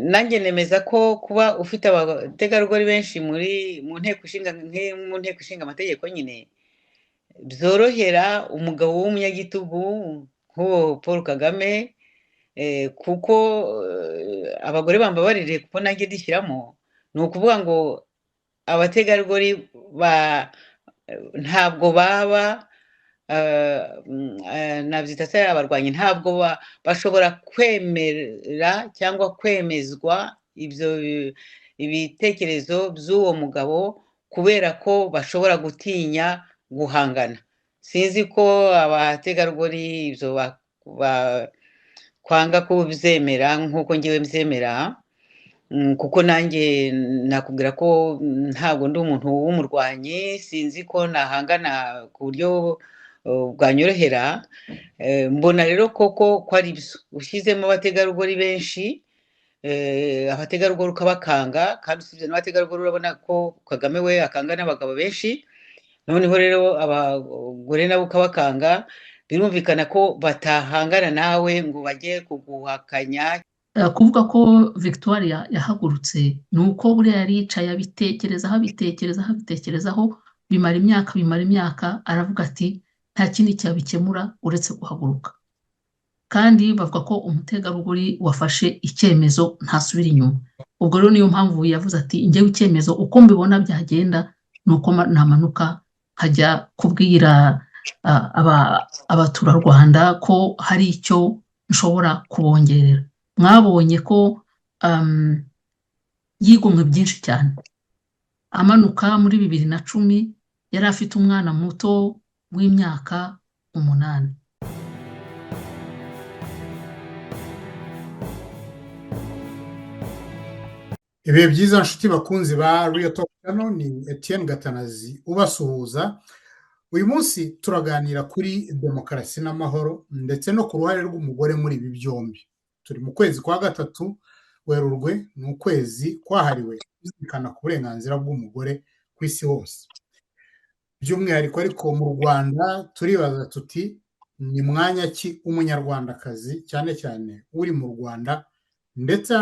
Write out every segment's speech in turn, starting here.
Nanjye nemeza ko kuba ufite abategarugori benshi muri mu nteko ishinga mu nteko ishinga amategeko nyine byorohera umugabo w'umunyagitugu nk'uwo Paul Kagame, kuko abagore bambabarire kuko nanjye ndishyiramo. Ni ukuvuga ngo abategarugori ntabwo baba nabyita se abarwanyi, ntabwo bashobora kwemera cyangwa kwemezwa ibyo ibitekerezo by'uwo mugabo kubera ko bashobora gutinya guhangana. Sinzi ko abategarugori ibyo kwanga kubyemera nk'uko ngewe mbyemera, kuko nanjye nakubwira ko ntabwo ndi umuntu w'umurwanyi, sinzi ko nahangana ku buryo bwanyorohera. Mbona rero koko ko ari byo ushyizemo abategarugori benshi, abategarugori ukabakanga, kandi usibye n'abategarugori urabona ko Kagame we akanga n'abagabo benshi, noneho rero abagore nabo ukabakanga, birumvikana ko batahangana nawe ngo bajye kuguhakanya. Kuvuga ko Victoire yahagurutse ni uko buriya yari yicaye abitekerezaho abitekerezaho abitekerezaho, bimara imyaka bimara imyaka, aravuga ati nta kindi cyabikemura uretse guhaguruka. Kandi bavuga ko umutegarugori wafashe icyemezo ntasubira inyuma. Ubwo rero niyo mpamvu yavuze ati njyewe icyemezo uko mbibona byagenda ni uko namanuka nkajya kubwira abaturarwanda ko hari icyo nshobora kubongerera. Mwabonye ko yigomwe byinshi cyane. Amanuka muri 2010 yari afite umwana muto w'imyaka 8. Ibihe byiza nshuti bakunzi ba Real Talk Channel, ni Etienne Gatanazi ubasuhuza. Uyu munsi turaganira kuri demokarasi n'amahoro ndetse no ku ruhare rw'umugore muri ibi byombi. Turi mu kwezi kwa gatatu Werurwe, ni ukwezi kwahariwe kuzirikana ku burenganzira bw'umugore ku isi hose. By'umwihariko ariko mu Rwanda turibaza tuti ni mwanya ki umunyarwandakazi cyane cyane uri mu Rwanda ndetse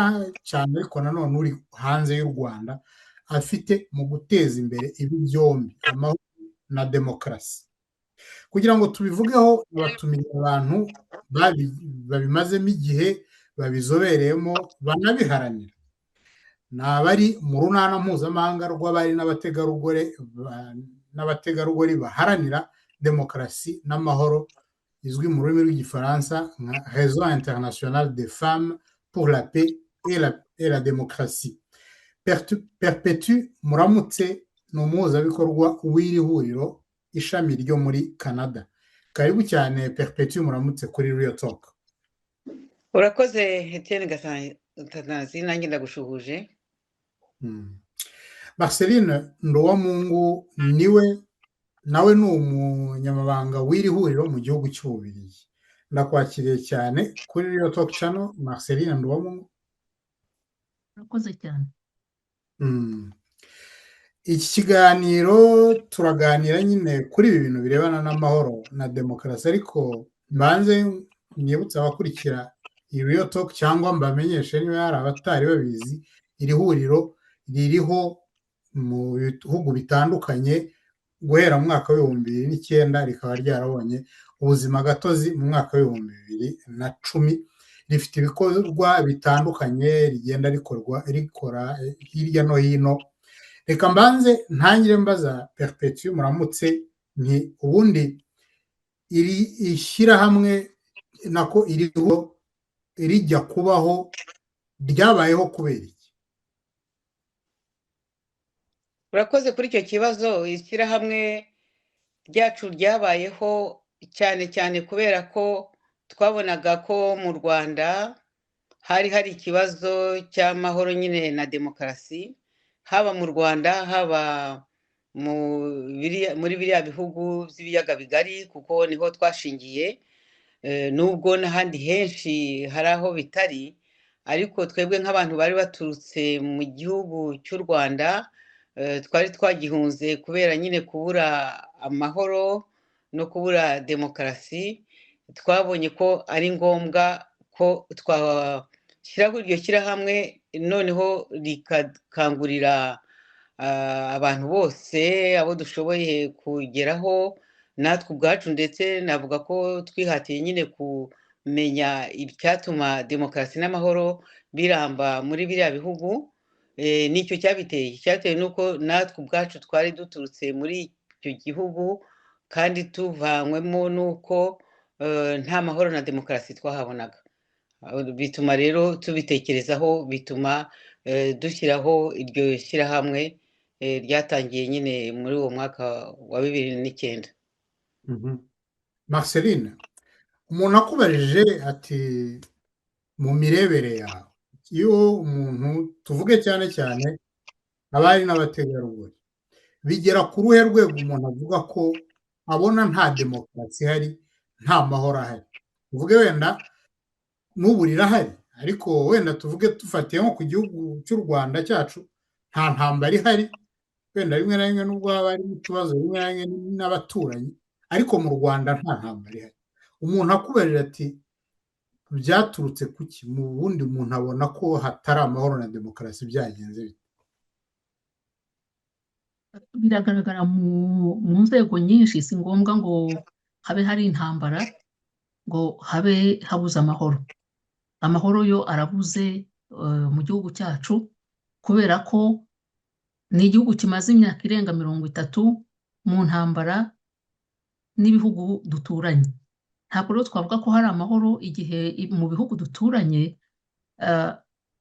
cyane ariko nanone uri hanze y'u Rwanda afite mu guteza imbere ibi byombi, amahoro na demokarasi. Kugira ngo tubivugeho batumiye abantu babimazemo igihe, babizobereyemo, banabiharanira. Ni abari mu runana mpuzamahanga rw'abari n'abategarugori baharanira demokarasi n'amahoro, izwi mu rurimi rw'igifaransa nka Réseau International des Femmes pour la paix et la démocratie. Perpétue Muramutse ni umuhuzabikorwa w'iri huriro ishami ryo muri Canada. Karibu cyane Perpétue Muramutse kuri Real Talk. Urakoze Etienne Gatanazi, nanjye ndagushuhuje. Marceline Nduwamungu niwe nawe ni umunyamabanga w'iri huriro mu gihugu cy'Ububiligi. Ndakwakiriye cyane kuri Real Talk Channel, Marceline Nduwamungu. Urakoze cyane. Iki kiganiro turaganira nyine kuri ibi bintu birebana n'amahoro na demokarasi, ariko mbanze mwibutse abakurikira iyi Real Talk cyangwa mbamenyeshe niba hari abatari babizi, iri huriro ririho mu bihugu bitandukanye guhera mu mwaka w'2009, rikaba ryarabonye ubuzima gatozi mu mwaka w'2010. Rifite ibikorwa bitandukanye rigenda rikorwa rikora hirya no hino. Reka mbanze ntangire mbaza Perpétue Muramutse nti ubundi iri ishyirahamwe nako iriho rijya kubaho ryabayeho kubera iki? Urakoze kuri icyo kibazo. Ishyirahamwe ryacu ryabayeho cyane cyane kubera ko twabonaga ko mu Rwanda hari hari ikibazo cy'amahoro nyine na demokarasi, haba mu Rwanda haba muri biriya bihugu by'ibiyaga bigari, kuko niho twashingiye, nubwo n'ahandi henshi hari aho bitari, ariko twebwe nk'abantu bari baturutse mu gihugu cy'u Rwanda, twari twagihunze kubera nyine kubura amahoro no kubura demokarasi. Twabonye ko ari ngombwa ko Shyiraho iryo shyirahamwe, noneho rikakangurira abantu bose abo dushoboye kugeraho, natwe ubwacu. Ndetse navuga ko twihatiye nyine kumenya icyatuma demokarasi n'amahoro biramba muri biriya bihugu. Nicyo cyabiteye. Cyatewe n'uko natwe ubwacu twari duturutse muri icyo gihugu kandi tuvanywemo n'uko nta mahoro na demokarasi twahabonaga. Bituma rero tubitekerezaho, bituma dushyiraho iryo shyirahamwe ryatangiye nyine muri uwo mwaka wa 2009. Marceline, umuntu akubajije ati: "Mu mirebere yawe, iyo umuntu, tuvuge cyane cyane abari n'abategarugori, bigera ku ruhe rwego umuntu avuga ko abona nta demokarasi ihari, nta mahoro ahari?" Tuvuge wenda n'ubu rirahari, ariko wenda tuvuge dufatiye nko ku gihugu cy'u Rwanda cyacu, nta ntambara ihari, wenda rimwe na rimwe nubwo haba harimo utubazo rimwe na rimwe n'abaturanyi, ariko mu Rwanda nta ntambara ihari. Umuntu akubajije ati: "Byaturutse kuki mu bundi umuntu abona ko hatari amahoro na demokarasi, byagenze bite?" Biragaragara mu nzego nyinshi. Si ngombwa ngo habe hari intambara ngo habe habuze amahoro. Amahoro yo arabuze mu gihugu cyacu, kubera ko ni igihugu kimaze imyaka irenga 30 mu ntambara n'ibihugu duturanye. Ntabwo rero twavuga ko hari amahoro igihe mu bihugu duturanye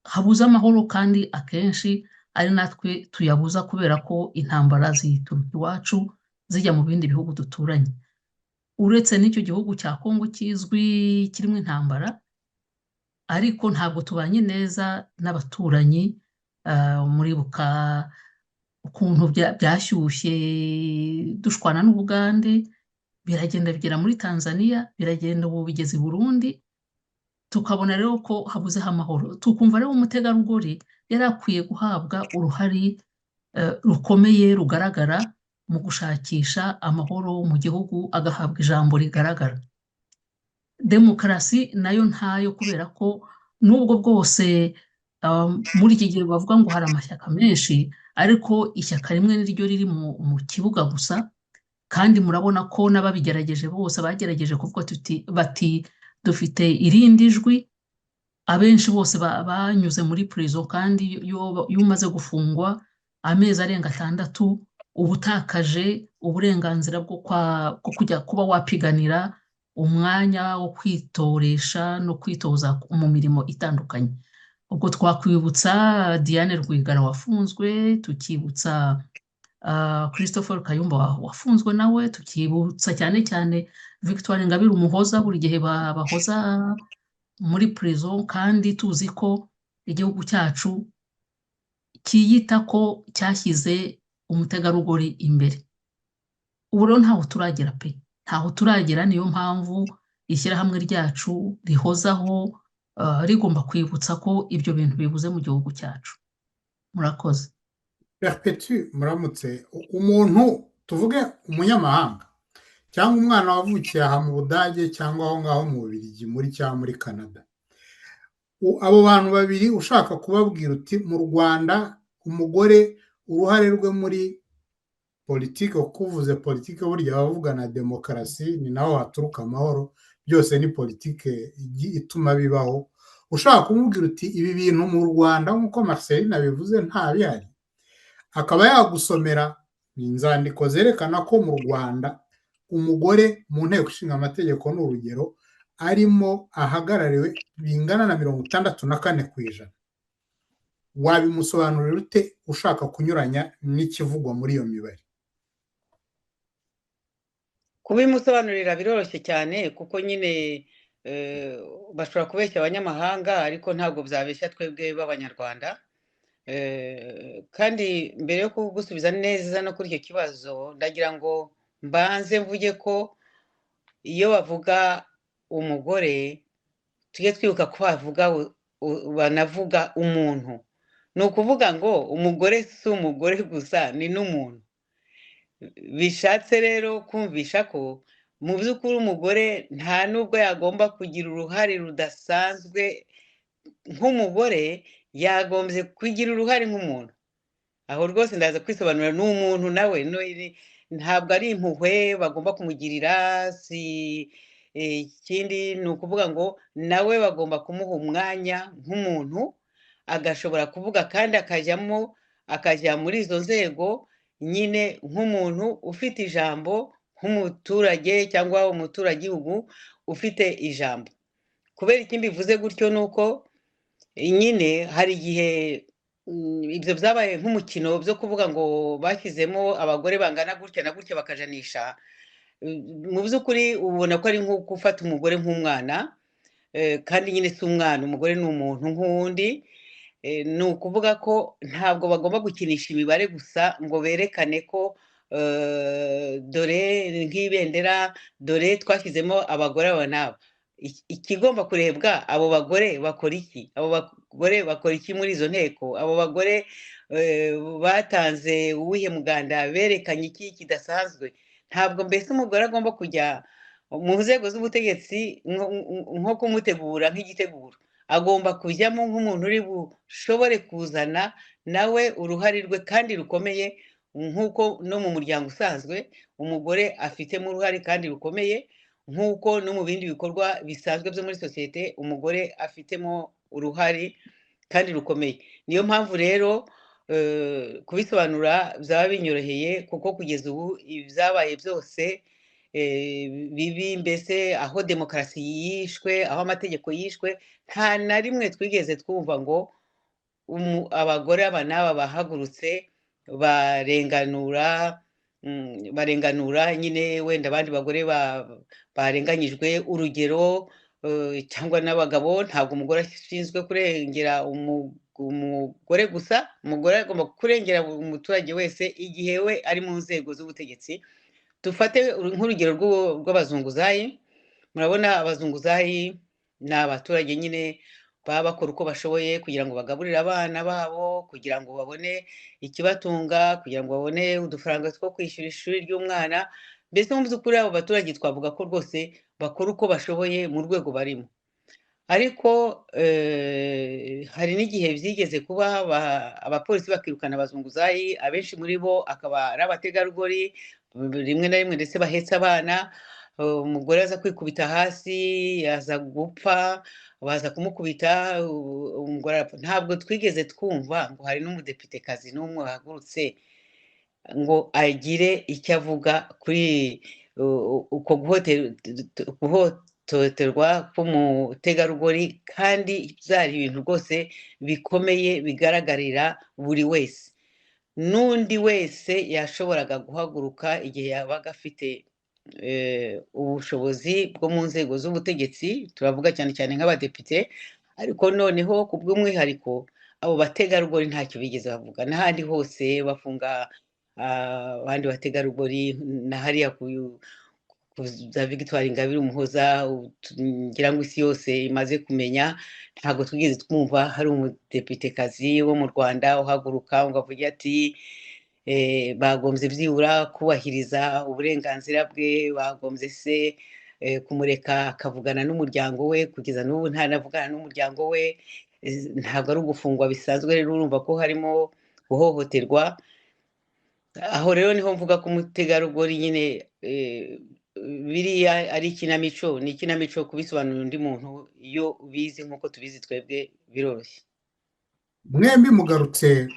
habuze amahoro, kandi akenshi ari natwe tuyabuza, kubera ko intambara zituruka iwacu zijya mu bindi bihugu duturanye. Uretse n'icyo gihugu cya Kongo kizwi kirimo intambara, ariko ntabwo tubanye neza n'abaturanyi. Muribuka ukuntu byashyushye dushwana n'Ubugande, biragenda bigera muri Tanzania, biragenda ubu bigeze i Burundi. Tukabona rero ko habuzeho amahoro, tukumva rero umutegarugori yari akwiye guhabwa uruhare rukomeye rugaragara mu gushakisha amahoro mu gihugu, agahabwa ijambo rigaragara. Demokarasi nayo ntayo, kubera ko nubwo bwose muri iki gihe bavuga ngo hari amashyaka menshi, ariko ishyaka rimwe niryo riri mu kibuga gusa. Kandi murabona ko n'ababigerageje bose bagerageje kuvuga tuti, bati dufite irindi jwi, abenshi bose banyuze muri prison. Kandi iyo umaze gufungwa amezi arenga 6, uba utakaje uburenganzira bwo kujya kuba wapiganira umwanya wo kwitoresha no kwitoza mu mirimo itandukanye. Ubwo twakwibutsa Diane Rwigara wafunzwe, tukibutsa Christopher Kayumba wafunzwe nawe, tukibutsa cyane cyane Victoire Ingabire Umuhoza, buri gihe bahoza muri prison, kandi tuzi ko igihugu cyacu cyiyita ko cyashyize umutegarugori imbere. Ubu rero ntaho turagera pe, ntaho turagera. Niyo mpamvu ishyirahamwe ryacu rihozaho rigomba kwibutsa ko ibyo bintu bibuze mu gihugu cyacu. Murakoze. Perpetue, muramutse. Umuntu, tuvuge umunyamahanga cyangwa umwana wavukiye aha mu Budage cyangwa aho ngaho mu Bubiligi muri cyangwa muri Canada, abo bantu babiri ushaka kubabwira uti: "Mu Rwanda umugore uruhare rwe muri politiki," kuko uvuze politiki burya bavuga na demokarasi, ni naho haturuka amahoro, byose ni politiki ituma bibaho, ushaka kumubwira uti: "Ibi bintu mu Rwanda nk'uko Marceline abivuze nta bihari," akaba yagusomera inzandiko zerekana ko mu Rwanda umugore mu Nteko Ishinga Amategeko, ni urugero, arimo ahagarariwe bingana na 64%, wabimusobanurira ute ushaka kunyuranya n'ikivugwa muri iyo mibare? Kubimusobanurira biroroshye cyane, kuko nyine bashobora kubeshya abanyamahanga, ariko ntabwo byabeshya twebwe b'Abanyarwanda. Kandi mbere yo kugusubiza neza no kuri icyo kibazo, ndagira ngo mbanze mvuge ko iyo bavuga umugore tujye twibuka ko bavuga banavuga umuntu. Ni ukuvuga ngo umugore si umugore gusa, ni n'umuntu. Bishatse rero kumvisha ko mu by'ukuri umugore nta nubwo yagomba kugira uruhare rudasanzwe. Nk'umugore yagombye kugira uruhare nk'umuntu. Aho rwose ndaza kwisobanura, ni umuntu nawe, ntabwo ari impuhwe bagomba kumugirira. Si ikindi, ni ukuvuga ngo nawe bagomba kumuha umwanya nk'umuntu, agashobora kuvuga kandi akajyamo, akajya muri izo nzego nyine nk'umuntu ufite ijambo, nk'umuturage cyangwa umuturagihugu ufite ijambo. Kubera iki mbivuze gutyo? Ni uko nyine hari igihe ibyo byabaye nk'umukino byo kuvuga ngo bashyizemo abagore bangana gutya na gutya, bakajanisha. Mu by'ukuri ubona ko ari nko gufata umugore nk'umwana, kandi nyine si umwana, umugore ni umuntu nk'uwundi. Ni ukuvuga ko ntabwo bagomba gukinisha imibare gusa ngo berekane ko dore nk'ibendera, dore twashyizemo abagore aba n'aba. Ikigomba kurebwa, abo bagore bakora iki? Abo bagore bakora iki muri izo nteko? Abo bagore batanze uwuhe muganda? Berekanye iki kidasanzwe? Ntabwo mbese umugore agomba kujya mu nzego z'ubutegetsi nko kumutegura nk'igiteguro. Agomba kujyamo nk'umuntu uri bushobore kuzana nawe uruhare rwe kandi rukomeye, nk'uko no mu muryango usanzwe umugore afitemo uruhare kandi rukomeye, nk'uko no mu bindi bikorwa bisanzwe byo muri sosiyete umugore afitemo uruhare kandi rukomeye. Niyo mpamvu rero kubisobanura byaba binyoroheye, kuko kugeza ubu ibyabaye byose bibi, mbese aho demokarasi yishwe, aho amategeko yishwe, nta na rimwe twigeze twumva ngo abagore aba n'aba bahagurutse barenganura, barenganura nyine wenda abandi bagore barenganyijwe, urugero, cyangwa n'abagabo. Ntabwo umugore ashinzwe kurengera umugore gusa, umugore agomba kurengera umuturage wese igihe we ari mu nzego z'ubutegetsi. Dufate nk'urugero rw'abazunguzayi. Murabona abazunguzayi ni abaturage nyine baba bakora uko bashoboye kugira ngo bagaburire abana babo, kugira ngo babone ikibatunga, kugira ngo babone udufaranga two kwishyura ishuri ry'umwana. Mbese mu by'ukuri abo baturage twavuga ko rwose bakora uko bashoboye mu rwego barimo. Ariko hari n'igihe byigeze kuba abapolisi bakirukana abazunguzayi, abenshi muri bo akaba ari abategarugori, rimwe na rimwe ndetse bahetse abana. Umugore aza kwikubita hasi, aza gupfa, baza kumukubita, umugore arapfa. Ntabwo twigeze twumva ngo hari n'umudepitekazi n'umwe wahagurutse ngo agire icyo avuga kuri uko guhohoterwa k'umutegarugori, kandi byari ibintu rwose bikomeye bigaragarira buri wese. N'undi wese yashoboraga guhaguruka igihe yabaga afite ubushobozi bwo mu nzego z'ubutegetsi, turavuga cyane cyane nk'abadepite, ariko noneho ku bw'umwihariko abo bategarugori ntacyo bigeze bavuga. N'ahandi hose bafunga abandi bategarugori, na hariya ku za Victoire Ingabire Umuhoza, ngira ngo isi yose imaze kumenya, ntabwo twigeze twumva hari umudepitekazi wo mu Rwanda uhaguruka ngo avuge ati bagombye byibura kubahiriza uburenganzira bwe, bagombye se kumureka akavugana n'umuryango we. Kugeza n'ubu ntanavugana n'umuryango we. Ntabwo ari ugufungwa bisanzwe rero, urumva ko harimo guhohoterwa. Aho rero niho mvuga ko umutegarugori nyine biriya ari ikinamico, ni ikinamico kubisobanurira undi muntu. Iyo ubizi nk'uko tubizi twebwe biroroshye. Mwembi mugarutse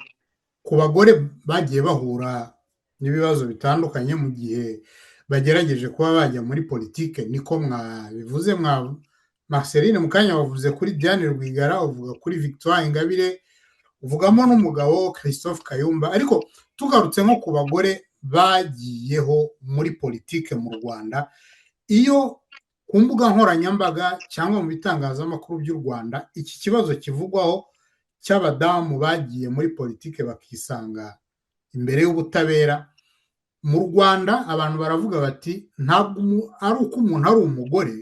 ku bagore bagiye bahura n'ibibazo bitandukanye mu gihe bagerageje kuba bajya muri politike, niko mwabivuze. Mwa Marceline, mu kanya wavuze kuri Diane Rwigara, uvuga kuri Victoire Ingabire, uvugamo n'umugabo Christophe Kayumba. Ariko tugarutse nko ku bagore bagiyeho muri politike mu Rwanda, iyo ku mbuga nkoranyambaga cyangwa mu bitangazamakuru by'u Rwanda iki kibazo kivugwaho cy'abadamu bagiye muri politike bakisanga imbere y'ubutabera mu Rwanda, abantu baravuga bati ntabwo ari uko umuntu ari umugore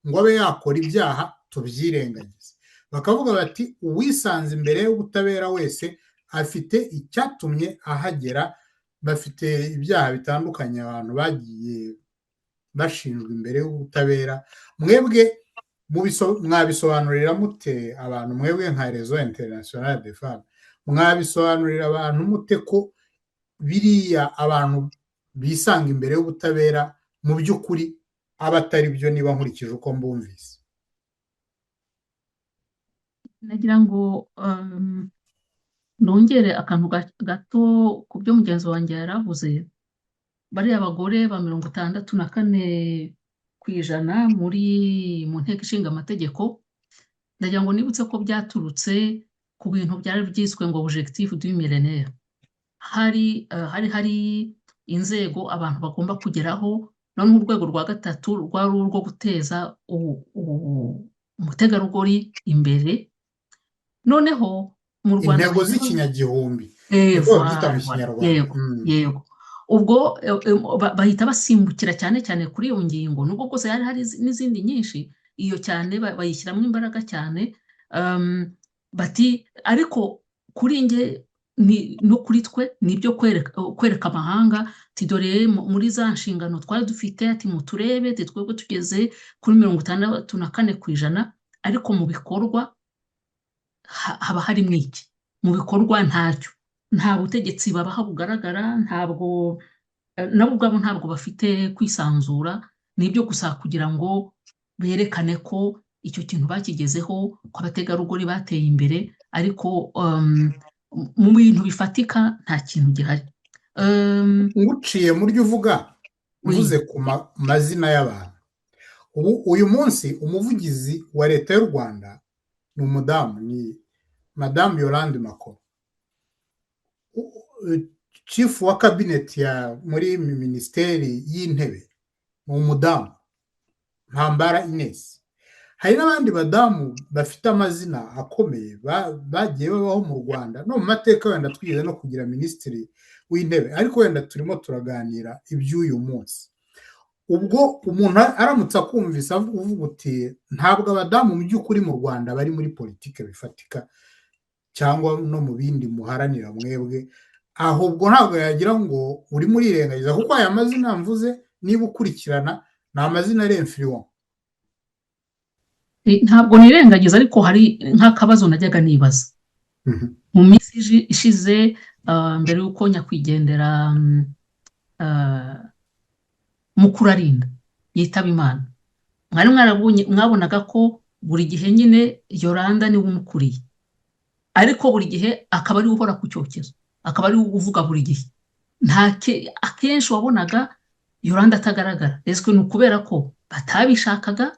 ngo abe yakora ibyaha tubyirengagize. Bakavuga bati uwisanze imbere y'ubutabera wese afite icyatumye ahagera. Bafite ibyaha bitandukanye abantu bagiye bashinjwa imbere y'ubutabera. Mwebwe Mwabisobanurira mute abantu mwebwe nka Réseau International des Femmes? Mwabisobanurira abantu mute ko biriya abantu bisanga imbere y'ubutabera mu by'ukuri aba atari byo, niba nkurikije uko mbumvise? Nagira ngo nongere akantu gato ku byo mugenzi wanjye yaravuze. Bariya bagore ba 64% mu Nteko Ishinga Amategeko, ndagira ngo nibutse ko byaturutse ku bintu byari byiswe ngo objectif du millénaire. Hari inzego abantu bagomba kugeraho, noneho urwego rwa gatatu rwari urwo guteza umutegarugori imbere. Noneho mu Rwanda Intego bahita z'ikinyagihumbi, niko babyita mu Kinyarwanda. Yego. Yego, ubwo bahita basimbukira cyane cyane kuri iyo ngingo, nubwo bwose hari hari n'izindi nyinshi, iyo cyane bayishyiramo imbaraga cyane. Bati ariko kuri nge ni no kuri twe ni ibyo kwereka amahanga ati dore muri za nshingano twari dufite, ati muturebe, ati twebwe tugeze kuri 64%. Ariko mu bikorwa haba harimo iki? Mu bikorwa ntacyo. Nta butegetsi babaha bugaragara, ntabwo nabo ubwabo ntabwo bafite kwisanzura. Ni ibyo gusa kugira ngo berekane ko icyo kintu bakigezeho, ko abategarugori bateye imbere, ariko mu bintu bifatika nta kintu gihari. Nguciye mu ryo uvuga, mvuze ku mazina y'abantu, ubu uyu munsi umuvugizi wa Leta y'u Rwanda ni umudamu, ni Madamu Yolande Makolo. Chief wa cabinet ya muri Minisiteri y'Intebe ni umudamu, Mpambara Ines. Hari n'abandi badamu bafite amazina akomeye bagiye babaho mu Rwanda no mu mateka, wenda twigeze no kugira minisitiri w'intebe, ariko wenda turimo turaganira iby'uyu munsi. Ubwo umuntu aramutse akumvise uvuga uti ntabwo abadamu mu by'ukuri mu Rwanda bari muri politiki bifatika cyangwa no mu bindi muharanira mwebwe, ahubwo ntabwo yagira ngo urimo urirengagiza, kuko aya mazina mvuze, niba ukurikirana, ni amazina ari influent. Ntabwo nirengagiza, ariko hari nk'akabazo najyaga nibaza mu minsi ishize, mbere y'uko nyakwigendera Mukurarinda yitaba Imana. Mwari mwarabonye, mwabonaga ko buri gihe nyine Yolanda niwe umukuriye, ariko buri gihe akaba ariwe uhora ku cyokezo, akaba ariwe uvuga buri gihe. Nta akenshi wabonaga Yolanda atagaragara. Ese ni ukubera ko batabishakaga,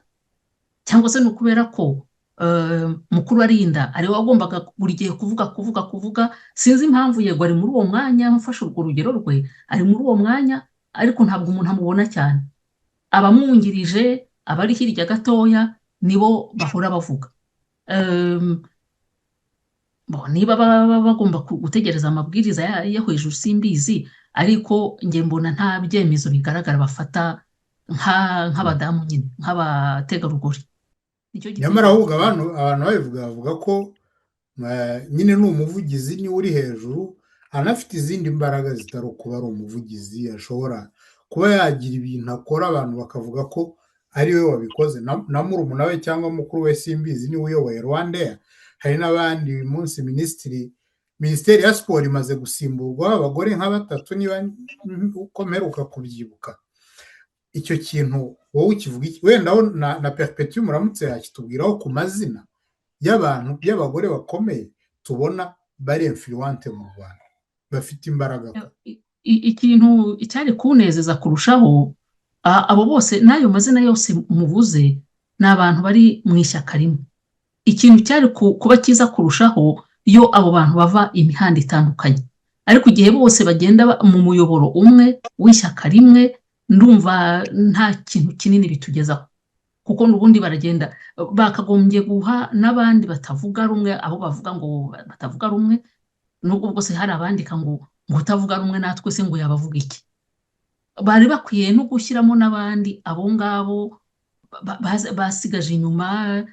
cyangwa se ni ukubera ko Mukurarinda ariwe wagombaga buri gihe kuvuga, kuvuga, kuvuga? Sinzi impamvu. Yego, ari muri uwo mwanya, mfashe urwo rugero rwe, ari muri uwo mwanya, ariko ntabwo umuntu amubona cyane. Abamwungirije, abari hirya gatoya, nibo bahora bavuga. Bon, niba baba bagomba gutegereza amabwiriza yo hejuru simbizi, ariko njye mbona nta byemezo bigaragara bafata nk'abadamu nyine, nk'abategarugori. Nicyo Nyamara gitekerezo ahubwo cyanjye. abantu babivuga, bavuga ko nyine ni umuvugizi, niwe uri hejuru, anafite izindi mbaraga zitari ukuba ari umuvugizi, ashobora kuba yagira ibintu akora abantu bakavuga ko ari we wabikoze, na murumuna we cyangwa mukuru we, simbizi, niwe uyoboye RwandAir. Hari n'abandi. Uyu munsi minisiteri ya siporo imaze gusimburwa abagore nka batatu, niba uko mperuka kubyibuka. Icyo kintu wowe ukivuga iki? Wenda aho na Perpétue muramutse yakitubwiraho ku mazina y'abantu, y'abagore bakomeye tubona bari influente mu Rwanda, bafite imbaraga. Ikintu icyari kunezeza kurushaho, abo bose n'ayo mazina yose muvuze ni abantu bari mu ishyaka rimwe. Ikintu cyari kuba cyiza kurushaho iyo abo bantu bava imihanda itandukanye, ariko igihe bose bagenda mu muyoboro umwe w'ishyaka rimwe, ndumva nta kintu kinini bitugezaho, kuko n'ubundi baragenda bakagombye guha n'abandi batavuga rumwe, abo bavuga ngo batavuga rumwe, nubwo bwose hari abandika ngo utavuga rumwe natwe se ngo yabavuga iki? Bari bakwiye no gushyiramo n'abandi, abo ngabo basigaje inyuma.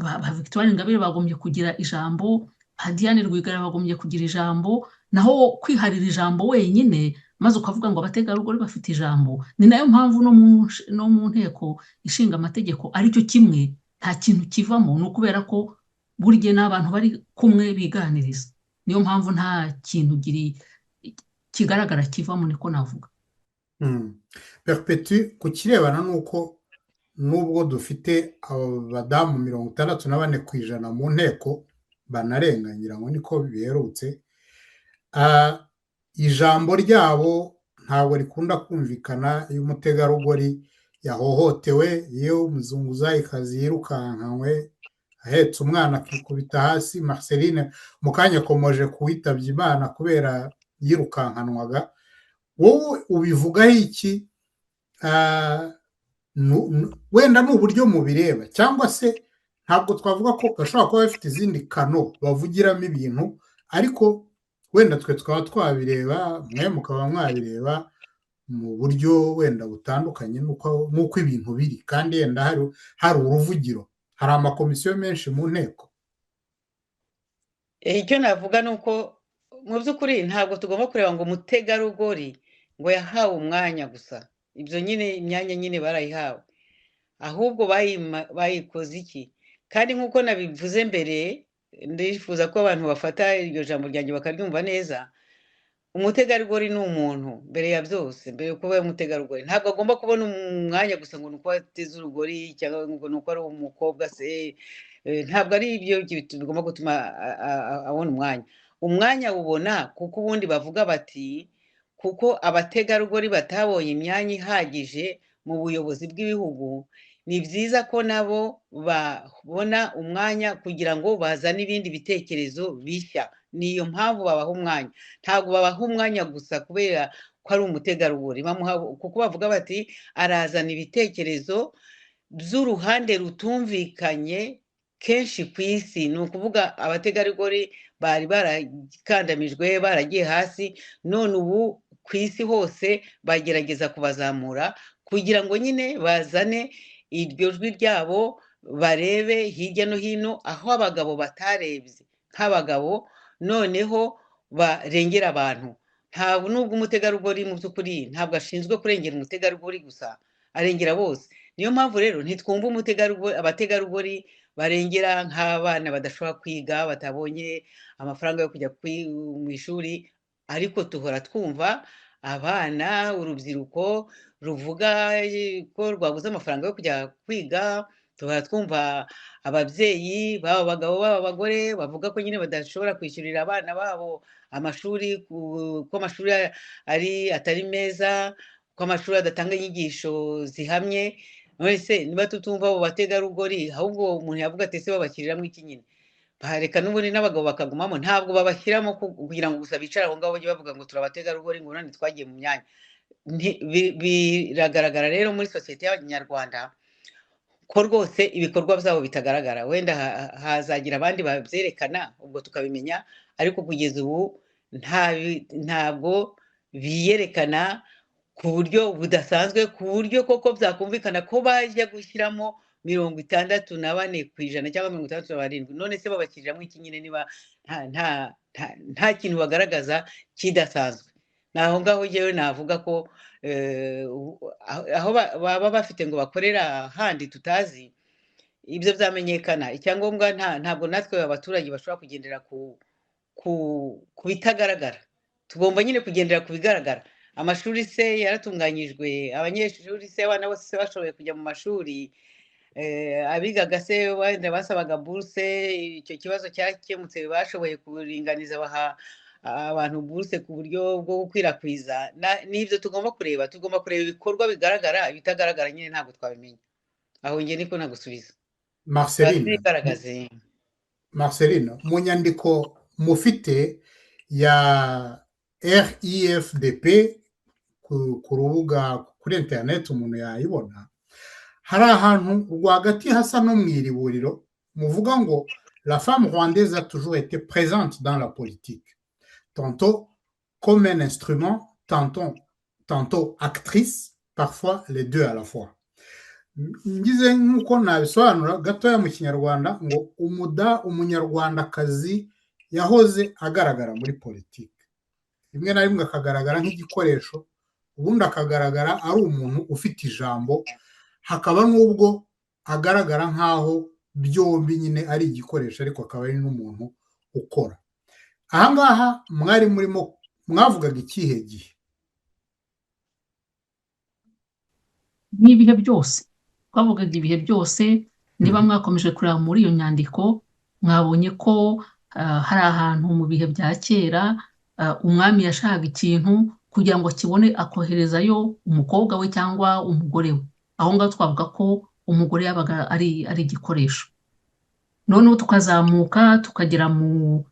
Ba Victoire Ingabire bagombye kugira ijambo, ba Diane Rwigara bagombye kugira ijambo. Naho kwiharira ijambo wenyine maze ukavuga ngo abategarugori bafite ijambo, ni nayo mpamvu no mu Nteko Ishinga Amategeko aricyo kimwe. Nta kintu kivamo. Ni ukubera ko burya n'abantu bari kumwe biganiriza, niyo mpamvu nta kintu kigaragara kivamo, niko navuga. Perpétue, ku kirebana n'uko nubwo dufite abadamu 64% mu nteko, banarenga ngira ngo niko biherutse, ijambo ryabo ntabwo rikunda kumvikana iyo umutegarugori yahohotewe, iyo umuzunguzayikazi yirukankanywe ahetse umwana akikubita hasi. Marceline mu kanya akomoje ku witabye Imana kubera yirukankanwaga. Wowe ubivugaho iki? Wenda ni uburyo mubireba, cyangwa se ntabwo twavuga ko bashobora kuba bafite izindi canaux bavugiramo ibintu, ariko wenda twe tukaba twabireba, mwe mukaba mwabireba mu buryo wenda butandukanye n'uko ibintu biri, kandi yenda hari uruvugiro, hari amakomisiyo menshi mu nteko. Icyo navuga ni uko mu by'ukuri ntabwo tugomba kureba ngo umutegarugori ngo yahawe umwanya gusa. Ibyo nyine, imyanya nyine barayihawe, ahubwo bayikoze iki? Kandi nk'uko nabivuze mbere, ndifuza ko abantu bafata iryo jambo ryanjye bakaryumva neza. Umutegarugori ni umuntu mbere ya byose. Mbere yo kuba umutegarugori, ntabwo agomba kubona umwanya gusa ngo ni uko ateze urugori cyangwa ngo ni uko ari umukobwa se. Ntabwo ari ibyo bigomba gutuma abona umwanya. Umwanya awubona kuko ubundi bavuga bati kuko abategarugori batabonye imyanya ihagije mu buyobozi bw'ibihugu, ni byiza ko nabo babona umwanya kugira ngo bazane ibindi bitekerezo bishya. Niyo mpamvu babaha umwanya. Ntabwo babaha umwanya gusa kubera ko ari umutegarugori, bamuha kuko bavuga bati arazana ibitekerezo by'uruhande rutumvikanye kenshi ku isi. Ni ukuvuga abategarugori bari barakandamijwe, baragiye hasi, none ubu ku isi hose bagerageza kubazamura kugira ngo nyine bazane iryo jwi ryabo, barebe hirya no hino aho abagabo batarebye nk'abagabo, noneho barengera abantu. Ntabwo nubwo umutegarugori mu by'ukuri ntabwo ashinzwe kurengera umutegarugori gusa, arengera bose. Niyo mpamvu rero ntitwumva umutegarugori, abategarugori barengera nk'abana badashobora kwiga, batabonye amafaranga yo kujya mu ishuri, ariko tuhora twumva abana, urubyiruko ruvuga ko rwabuze amafaranga yo kujya kwiga. Tuhora twumva ababyeyi, baba abagabo baba abagore, bavuga ko nyine badashobora kwishyurira abana babo amashuri, ko amashuri ari atari meza, ko amashuri adatanga inyigisho zihamye. None se niba tutumva abo bategarugori, ahubwo umuntu yavuga ati ese babashyiriramo iki nyine? Bareka n'ubundi n'abagabo bakagumamo. Ntabwo babashyiramo kugira ngo gusa bicare aho ngaho bajye bavuga ngo turabategarugori, ngo none twagiye mu myanya. Biragaragara rero muri sosiyete y'Abanyarwanda ko rwose ibikorwa byabo bitagaragara. Wenda hazagira abandi babyerekana, ubwo tukabimenya, ariko kugeza ubu ntabwo biyerekana ku buryo budasanzwe, ku buryo koko byakumvikana ko bajya gushyiramo 64% cyangwa 67. None se babashyiriramo iki nyine niba nta kintu bagaragaza kidasanzwe? Ni aho ngaho njyewe navuga ko aho baba bafite ngo bakorera handi tutazi, ibyo byamenyekana. Icyangombwa ntabwo natwe abaturage bashobora kugendera ku bitagaragara, tugomba nyine kugendera ku bigaragara. Amashuri se yaratunganyijwe? Abanyeshuri se, abana bose se bashoboye kujya mu mashuri? Abigaga se wenda basabaga buruse, icyo kibazo cyarakemutse? Bashoboye kuringaniza, baha abantu buruse ku buryo bwo gukwirakwiza? N'ibyo tugomba kureba. Tugomba kureba ibikorwa bigaragara, ibitagaragara nyine ntabwo twabimenya. Aho njye niko nagusubiza. Marceline. Bigaragaze. Marceline, mu nyandiko mufite ya RIFDP ku rubuga kuri interineti umuntu yayibona, hari ahantu rwagati hasa no mu iriburiro muvuga ngo "La femme rwandaise a toujours été présente dans la politique, tantôt comme un instrument, tantôt actrice, parfois les deux à la fois." Ngize nk'uko nabisobanura gatoya mu Kinyarwanda, ngo umunyarwandakazi yahoze agaragara muri politiki, rimwe na rimwe akagaragara nk'igikoresho, ubundi akagaragara ari umuntu ufite ijambo, hakaba n'ubwo agaragara nk'aho byombi nyine, ari igikoresho ariko akaba ari n'umuntu ukora. Ahangaha mwari murimo mwavugaga ikihe gihe? N'ibihe byose, twavugaga ibihe byose. Niba mwakomeje kureba muri iyo nyandiko, mwabonye ko hari ahantu mu bihe bya kera umwami yashakaga ikintu, kugira ngo akibone akoherezayo umukobwa we cyangwa umugore we. Aho ngaho twavuga ko umugore yabaga ari igikoresho. Noneho tukazamuka tukagera mu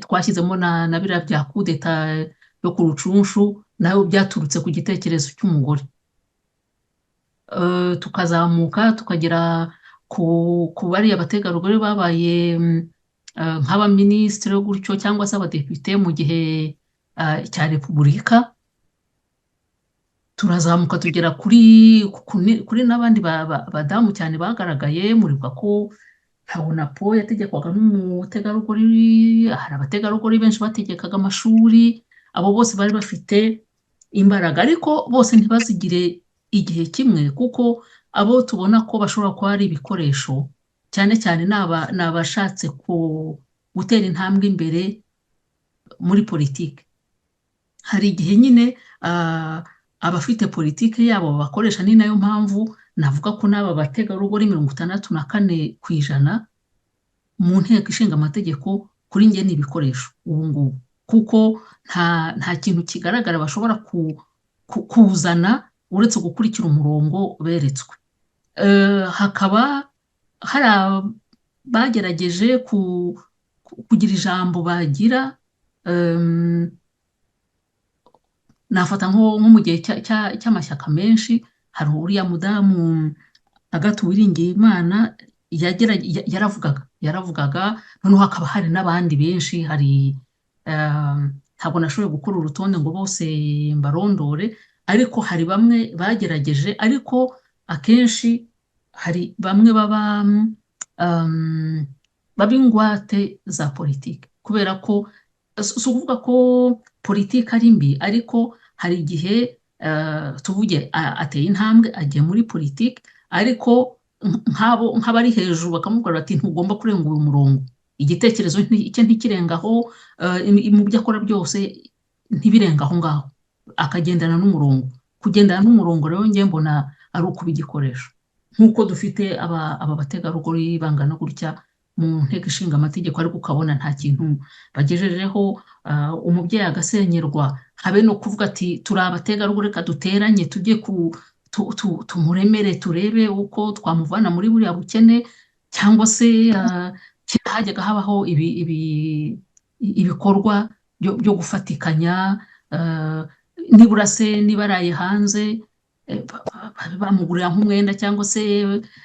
twashyizemo na biriya bya kudeta yo ku Rucunshu, nayo byaturutse ku gitekerezo cy'umugore. Tukazamuka tukagera ku bariya bategarugori babaye nk'abaminisitiri gutyo cyangwa se abadepite mu gihe cya repubulika. Turazamuka tugera kuri n'abandi badamu cyane bagaragaye. Muribuka ko nka po yategekwaga n'umutegarugori, hari abategarugori benshi bategekaga amashuri. Abo bose bari bafite imbaraga, ariko bose ntibazigire igihe kimwe, kuko abo tubona ko bashobora kuba ari ibikoresho cyane cyane ni abashatse gutera intambwe imbere muri politiki. Hari igihe nyine abafite politiki yabo babakoresha. Ni nayo mpamvu navuga ko n'aba bategarugori 64% mu Nteko Ishinga Amategeko, kuri njye ni ibikoresho ubu ngubu, kuko nta kintu kigaragara bashobora kuzana uretse gukurikira umurongo beretswe. Hakaba hari abagerageje kugira ijambo bagira. Nafata nko mu gihe cy'amashyaka menshi, hari uriya mudamu Agathe Uwiringiyimana yaravugaga. Noneho hakaba hari n'abandi benshi. Hari, ntabwo nashoboye gukora urutonde ngo bose mbarondore, ariko hari bamwe bagerageje. Ariko akenshi hari bamwe baba ingwate za politiki, kubera ko si ukuvuga ko politiki ari mbi, ariko hari igihe, tuvuge ateye intambwe agiye muri politiki, ariko nk'abo nk'abari hejuru bakamubwira bati: "Ntugomba kurenga uyu murongo." Igitekerezo cye ntikirengaho, mu byo akora byose ntibirenga aho ngaho, akagendana n'umurongo. Kugendana n'umurongo rero njye mbona ari ukuba igikoresho, nk'uko dufite aba bategarugori bangana gutya mu Nteko Ishinga Amategeko, ariko ukabona nta kintu bagejejeho. Umubyeyi agasenyerwa, habe no kuvuga ati: "Turi abategarugori, reka duteranye tujye ku tumuremere, turebe uko twamuvana muri buriya bukene." Cyangwa se kera hajyaga habaho ibikorwa byo gufatikanya, nibura se niba araye hanze, bamugurira nk'umwenda cyangwa se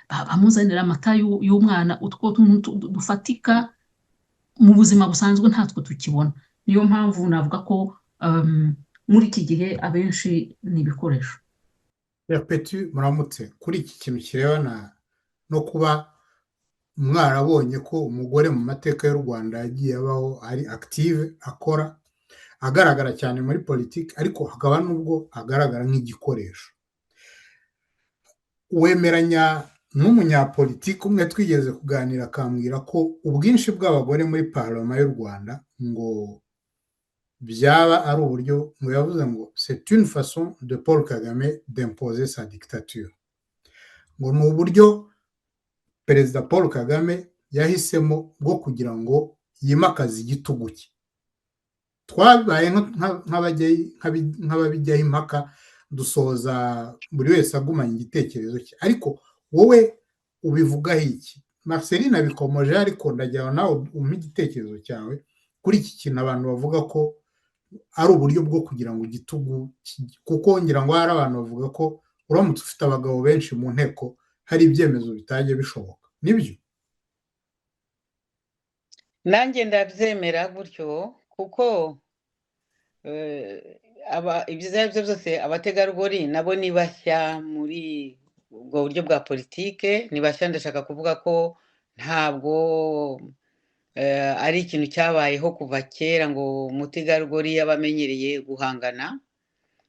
bamuzanira amata y'umwana. Utwo tuntu dufatika mu buzima busanzwe ntatwo tukibona. Niyo mpamvu navuga ko muri iki gihe abenshi ni ibikoresho. Perpétue, muramutse. Kuri iki kintu kirebana no kuba mwarabonye ko umugore mu mateka y'u Rwanda yagiye abaho ari active, akora, agaragara cyane muri politiki, ariko hakaba n'ubwo agaragara nk'igikoresho, wemeranya n'umunyapolitiki umwe twigeze kuganira akambwira ko ubwinshi bw'abagore muri parlement y'u Rwanda ngo byaba ari uburyo, ngo yavuze ngo "c'est une façon de Paul Kagame d'imposer sa dictature", ngo ni uburyo Perezida Paul Kagame yahisemo bwo kugira ngo yimakaze igitugu cye? Twabaye nk'ababijyaho impaka, dusoza buri wese agumanye igitekerezo cye, ariko wowe ubivugaho iki? Marceline abikomoje, ariko ndagira nawe umpe igitekerezo cyawe kuri iki kintu abantu bavuga ko ari uburyo bwo kugira ngo igitugu, kuko ngira ngo hari abantu bavuga ko uramutse ufite abagabo benshi mu nteko hari ibyemezo bitajya bishoboka. Nibyo? Nanjye ndabyemera gutyo, kuko ibyo ari byo byose abategarugori nabo ni bashya muri ubwo buryo bwa politike, ni bashya. Ndashaka kuvuga ko ntabwo ari ikintu cyabayeho kuva kera ngo umutegarugori yaba amenyereye guhangana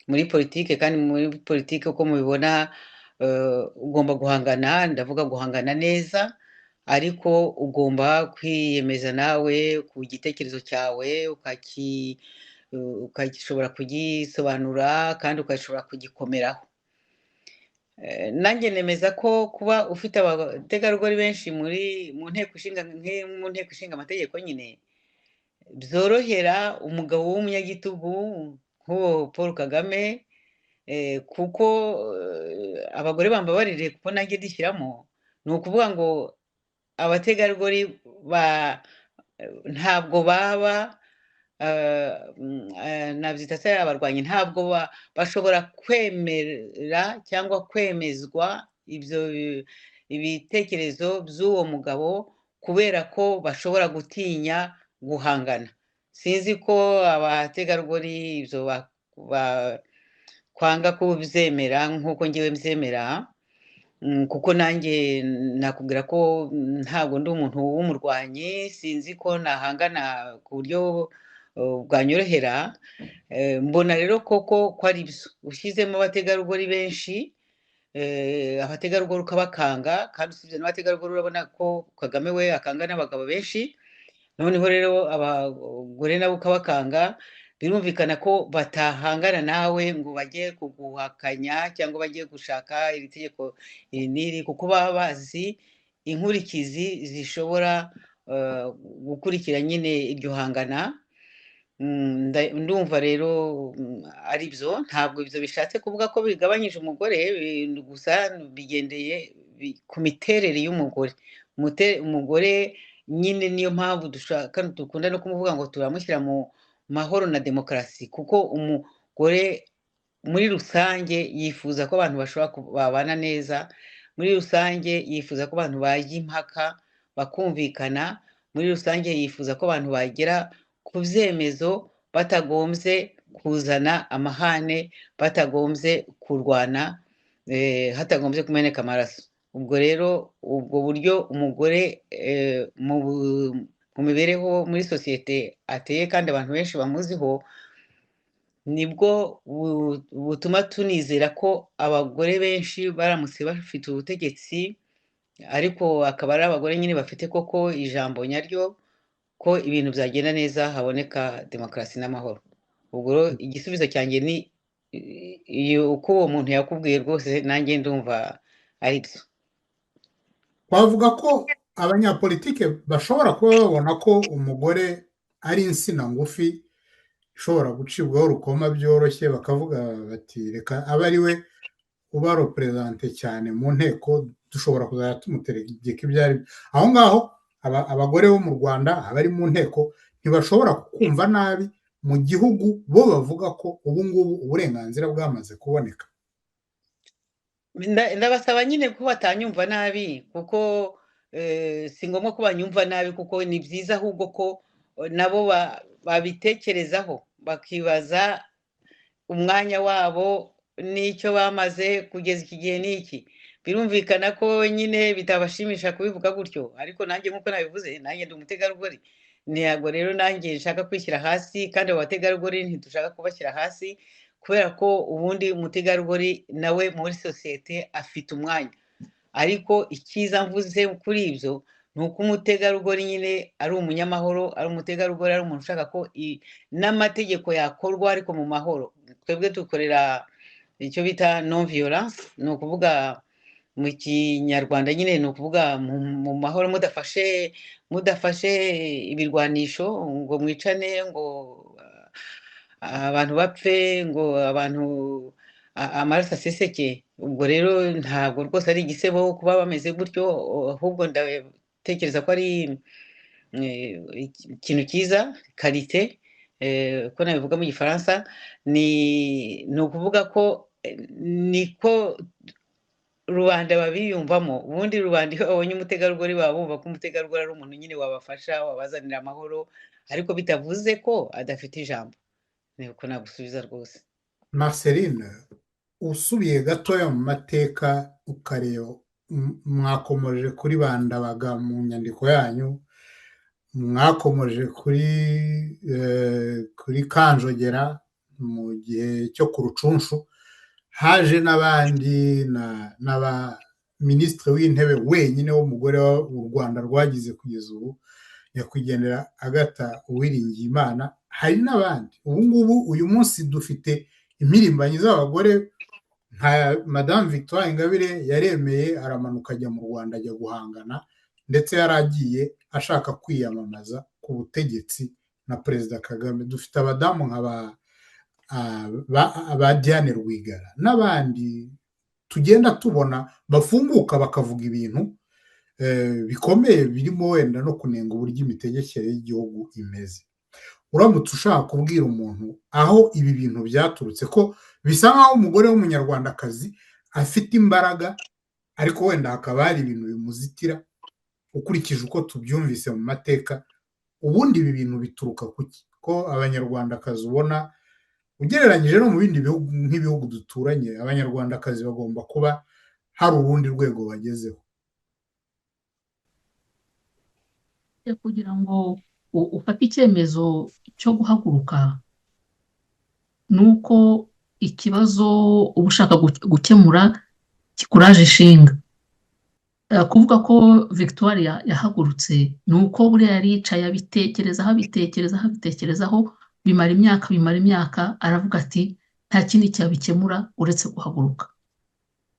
muri politike. Kandi muri politike, uko mubibona, Ugomba guhangana, ndavuga guhangana neza, ariko ugomba kwiyemeza nawe ku gitekerezo cyawe, ukashobora kugisobanura kandi ukashobora kugikomeraho. Nanjye nemeza ko kuba ufite abategarugori benshi muri mu nteko ishinga, mu nteko ishinga amategeko nyine, byorohera umugabo w'umunyagitugu nk'uwo Paul Kagame, kuko abagore bambabarire kuko nanjye ndishyiramo, ni ukuvuga ngo abategarugori ntabwo baba nabyita se abarwanyi, ntabwo bashobora kwemera cyangwa kwemezwa ibyo ibitekerezo by'uwo mugabo, kubera ko bashobora gutinya guhangana. Sinzi ko abategarugori ibyo kwanga kubyemera nk'uko ngewe mbyemera, kuko nanjye nakubwira ko ntabwo ndi umuntu w'umurwanyi, sinzi ko nahangana ku buryo bwanyorohera. Mbona rero koko ko ari byo, ushyizemo abategarugori benshi, abategarugori ukabakanga, kandi usibye n'abategarugori urabona ko Kagame we akanga n'abagabo benshi, noneho rero abagore nabo ukabakanga, birumvikana ko batahangana nawe ngo bajye kuguhakanya cyangwa bajye gushaka iri tegeko iri n'iri, kuko baba bazi inkurikizi zishobora gukurikira nyine iryo hangana. Ndumva rero ari byo, ntabwo ibyo bishatse kuvuga ko bigabanyije umugore, gusa bigendeye ku miterere y'umugore. Umugore nyine niyo mpamvu dushaka, dukunda no kumuvuga ngo turamushyira mu mahoro na demokarasi, kuko umugore muri rusange yifuza ko abantu bashobora babana neza, muri rusange yifuza ko abantu bajya impaka bakumvikana, muri rusange yifuza ko abantu bagera ku byemezo batagombye kuzana amahane, batagombye kurwana, hatagombye kumeneka amaraso. Ubwo rero ubwo buryo umugore mu mibereho muri sosiyete ateye, kandi abantu benshi bamuziho, nibwo butuma tunizera ko abagore benshi baramutse bafite ubutegetsi, ariko akaba ari abagore nyine bafite koko ijambo nyaryo, ko ibintu byagenda neza, haboneka demokarasi n'amahoro. Ubwo rero igisubizo cyanjye ni uko uwo muntu yakubwiye rwose, nanjye ndumva ari byo. Twavuga ko abanyapolitike bashobora kuba babona ko umugore ari insina ngufi ishobora gucibwaho rukoma byoroshye, bakavuga bati reka abe ari we uba reperezante cyane mu nteko, dushobora kuzajya tumutegeka ibyo ari byo. Aho ngaho abagore bo mu Rwanda abari mu nteko ntibashobora kumva nabi mu gihugu bo bavuga ko ubu ngubu uburenganzira bwamaze kuboneka. Ndabasaba nyine ko batanyumva nabi, kuko si ngombwa ko banyumva nabi, kuko ni byiza ahubwo ko nabo babitekerezaho, bakibaza umwanya wabo n'icyo bamaze kugeza iki gihe n'iki. Birumvikana ko nyine bitabashimisha kubivuga gutyo, ariko nanjye nk'uko nabivuze, nanjye ndi umutegarugori, ntabwo rero nanjye nshaka kwishyira hasi, kandi abo bategarugori ntidushaka kubashyira hasi, kubera ko ubundi umutegarugori nawe muri sosiyete afite umwanya. Ariko icyiza mvuze kuri ibyo ni uko umutegarugori nyine ari umunyamahoro, ari umutegarugori, ari umuntu ushaka ko n'amategeko yakorwa ariko mu mahoro. Twebwe dukorera icyo bita non violence, ni ukuvuga mu kinyarwanda nyine ni ukuvuga mu mahoro, mudafashe ibirwanisho ngo mwicane, ngo abantu bapfe, ngo abantu amaraso aseseke. Ubwo rero ntabwo rwose ari igisebo kuba bameze gutyo, ahubwo ndatekereza ko ari ikintu cyiza, karite, ko nabivuga mu gifaransa, ni ukuvuga ko niko rubanda babiyumvamo. Ubundi rubanda iyo babonye umutegarugori baba bumva ko umutegarugori ari umuntu nyine wabafasha, wabazanira amahoro, ariko bitavuze ko adafite ijambo. Ni uko nagusubiza rwose. Marceline, usubiye gatoya mu mateka ukareba, mwakomoje kuri Bandabaga mu nyandiko yanyu, mwakomoje kuri Kanjogera mu gihe cyo ku Rucunshu. Haje n'abandi, n'aba minisitiri w'intebe wenyine w'umugore u Rwanda rwagize kugeza ubu, nyakwigendera Agatha Uwiringiyimana. Hari n'abandi ubu ngubu. Uyu munsi dufite impirimbanyi z'abagore nka Madamu Victoire Ingabire, yaremeye aramanuka ajya mu Rwanda, ajya guhangana, ndetse yari agiye ashaka kwiyamamaza ku butegetsi na Perezida Kagame. Dufite abadamu nka ba Diane Rwigara n'abandi tugenda tubona bafunguka bakavuga ibintu bikomeye, birimo wenda no kunenga uburyo imitegekere y'igihugu imeze. Uramutse ushaka kubwira umuntu aho ibi bintu byaturutse, ko bisa nk'aho umugore w'Umunyarwandakazi afite imbaraga, ariko wenda hakaba hari ibintu bimuzitira ukurikije uko tubyumvise mu mateka, ubundi ibi bintu bituruka kuki, ko Abanyarwandakazi ubona ugereranyije no mu bindi bihugu, nk'ibihugu duturanye, Abanyarwandakazi bagomba kuba hari urundi rwego bagezeho? Kugira ngo ufate icyemezo cyo guhaguruka, ni uko ikibazo uba ushaka gukemura kikuraje ishinga. Kuvuga ko Victoire yahagurutse, ni uko buriya yari yicaye abitekerezaho, abitekerezaho, abitekerezaho, bimara imyaka, bimara imyaka, aravuga ati nta kindi cyabikemura uretse guhaguruka.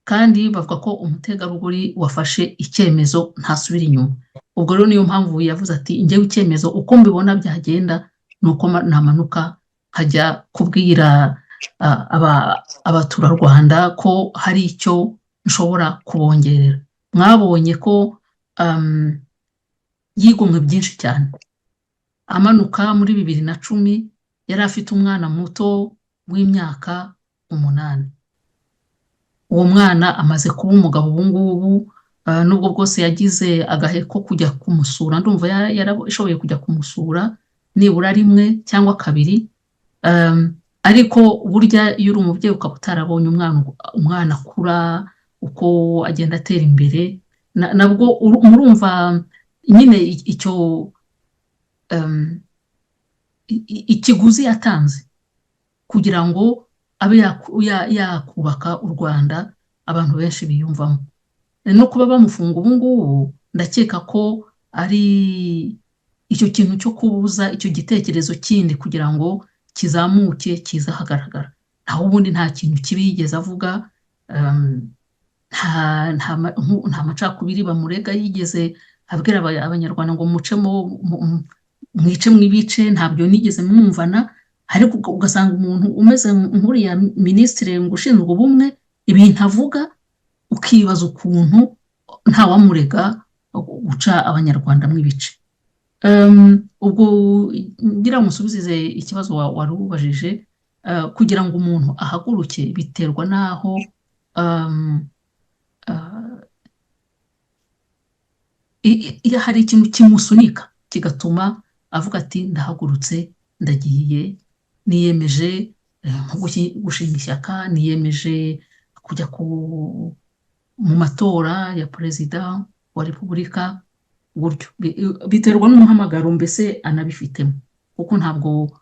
Kandi bavuga ko umutegarugori wafashe icyemezo ntasubira inyuma. Ubwo rero niyo mpamvu yavuze ati njyewe icyemezo uko mbibona byagenda ni uko namanuka nkajya kubwira abaturarwanda ko hari icyo nshobora kubongerera. Mwabonye ko yigomwe byinshi cyane. Amanuka muri 2010 yari afite umwana muto w'imyaka 8. Uwo mwana amaze kuba umugabo ubu ngubu, nubwo bwose yagize agahe ko kujya kumusura, ndumva yarashoboye kujya kumusura nibura rimwe cyangwa kabiri. Ariko burya iyo uri umubyeyi ukaba utarabonye umwana akura, uko agenda atera imbere, nabwo murumva nyine icyo ikiguzi yatanze kugira ngo abe yakubaka u Rwanda abantu benshi biyumvamo. No kuba bamufunga ubu ngubu, ndakeka ko ari icyo kintu cyo kubuza icyo gitekerezo kindi kugira ngo kizamuke kize ahagaragara. Naho ubundi nta kintu kibi yigeze avuga, nta macakubiri bamurega yigeze abwira Abanyarwanda ngo mucemo, mwice mwibice, ntabyo nigeze mwumvana. Ariko ugasanga umuntu umeze nk'uriya minisitiri ngo ushinzwe ubumwe, ibintu avuga ukibaza ukuntu ntawamurega guca Abanyarwanda mw'ibice. Ubwo ngira ngo musubize ikibazo wari ubajije, kugira ngo umuntu ahaguruke biterwa n'aho iyo hari ikintu kimusunika kigatuma avuga ati ndahagurutse, ndagiye, niyemeje nko gushinga ishyaka, niyemeje kujya mu matora ya perezida wa repubulika, gutyo. Biterwa n'umuhamagaro mbese anabifitemo, kuko ntabwo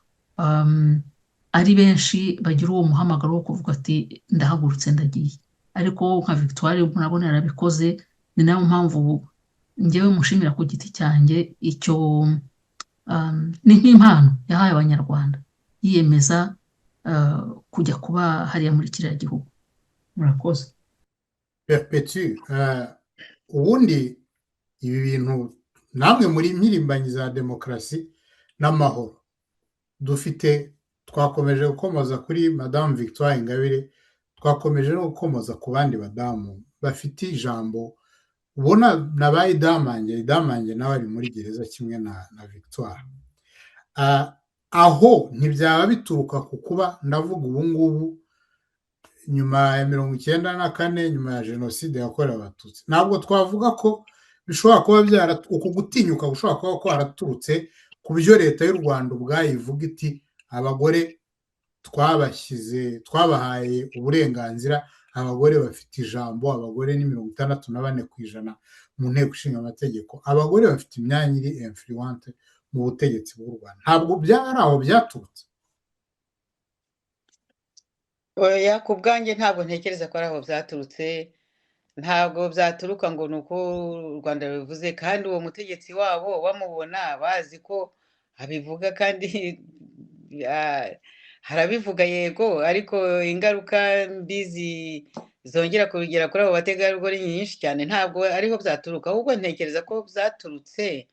ari benshi bagira uwo muhamagaro wo kuvuga ati ndahagurutse ndagiye. Ariko nka Victoire murabona yarabikoze, ni nayo mpamvu njyewe mushimira ku giti cyanjye. Icyo ni nk'impano yahaye Abanyarwanda, yiyemeza kujya kuba hariya muri kiriya gihugu. Murakoze. Perpetue, ubundi ibi bintu namwe muri impirimbanyi za demokarasi n'amahoro dufite, twakomeje gukomoza kuri Madamu Victoire Ingabire, twakomeje no gukomoza ku bandi badamu bafite ijambo, ubona na ba Idamange. Idamange nawe ari muri gereza kimwe na Victoire. Aho ntibyaba bituruka ku kuba, ndavuga ubu ngubu nyuma ya 94, nyuma ya Jenoside yakorewe Abatutsi, ntabwo twavuga ko bishobora kuba byara uku gutinyuka gushobora kuba kwaraturutse ku byo Leta y'u Rwanda ubwayo ivuga iti abagore twabashyize, twabahaye uburenganzira, abagore bafite ijambo, abagore ni 64% mu Nteko Ishinga Amategeko, abagore bafite imyanya iri influente mu butegetsi bw'u Rwanda? Ntabwo byaba ari aho byaturutse? Oya, ku bwanjye ntabwo ntekereza ko ari aho byaturutse. Ntabwo byaturuka ngo ni uko u Rwanda rubivuze, kandi uwo mutegetsi wabo bamubona bazi ko abivuga, kandi harabivuga yego, ariko ingaruka mbi zongera kubigera kuri abo bategarugori nyinshi cyane, ntabwo ariho byaturuka. Ahubwo ntekereza ko byaturutse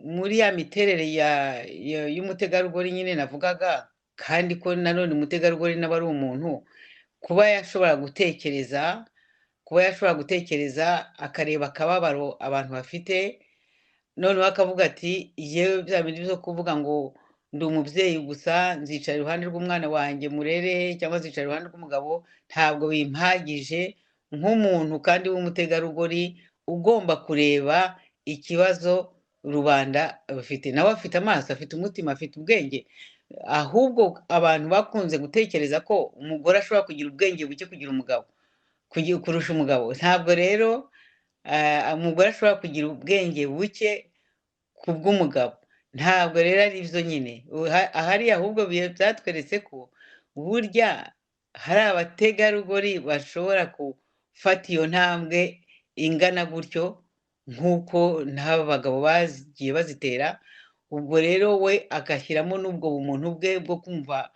muri ya miterere y'umutegarugori nyine navugaga, kandi ko nanone umutegarugori nawe ari umuntu, kuba yashobora gutekereza akareba akababaro abantu bafite, noneho akavuga ati: "Yewe, bya bindi byo kuvuga ngo ndi umubyeyi gusa, nzicara iruhande rw'umwana wanjye murere, cyangwa nzicara iruhande rw'umugabo, ntabwo bimpagije nk'umuntu kandi w'umutegarugori ugomba kureba ikibazo rubanda rufite." Nawe afite amaso, afite umutima, afite ubwenge. Ahubwo abantu bakunze gutekereza ko umugore ashobora kugira ubwenge buke kugira umugabo kurusha umugabo. Ntabwo rero umugore ashobora kugira ubwenge buke ku bw'umugabo, ntabwo rero ari byo nyine. Ahari ahubwo byatweretse ko burya hari abategarugori bashobora gufata iyo ntambwe ingana gutyo, nk'uko n'aba bagabo bagiye bazitera. Ubwo rero we agashyiramo n'ubwo bumuntu bwe bwo kumva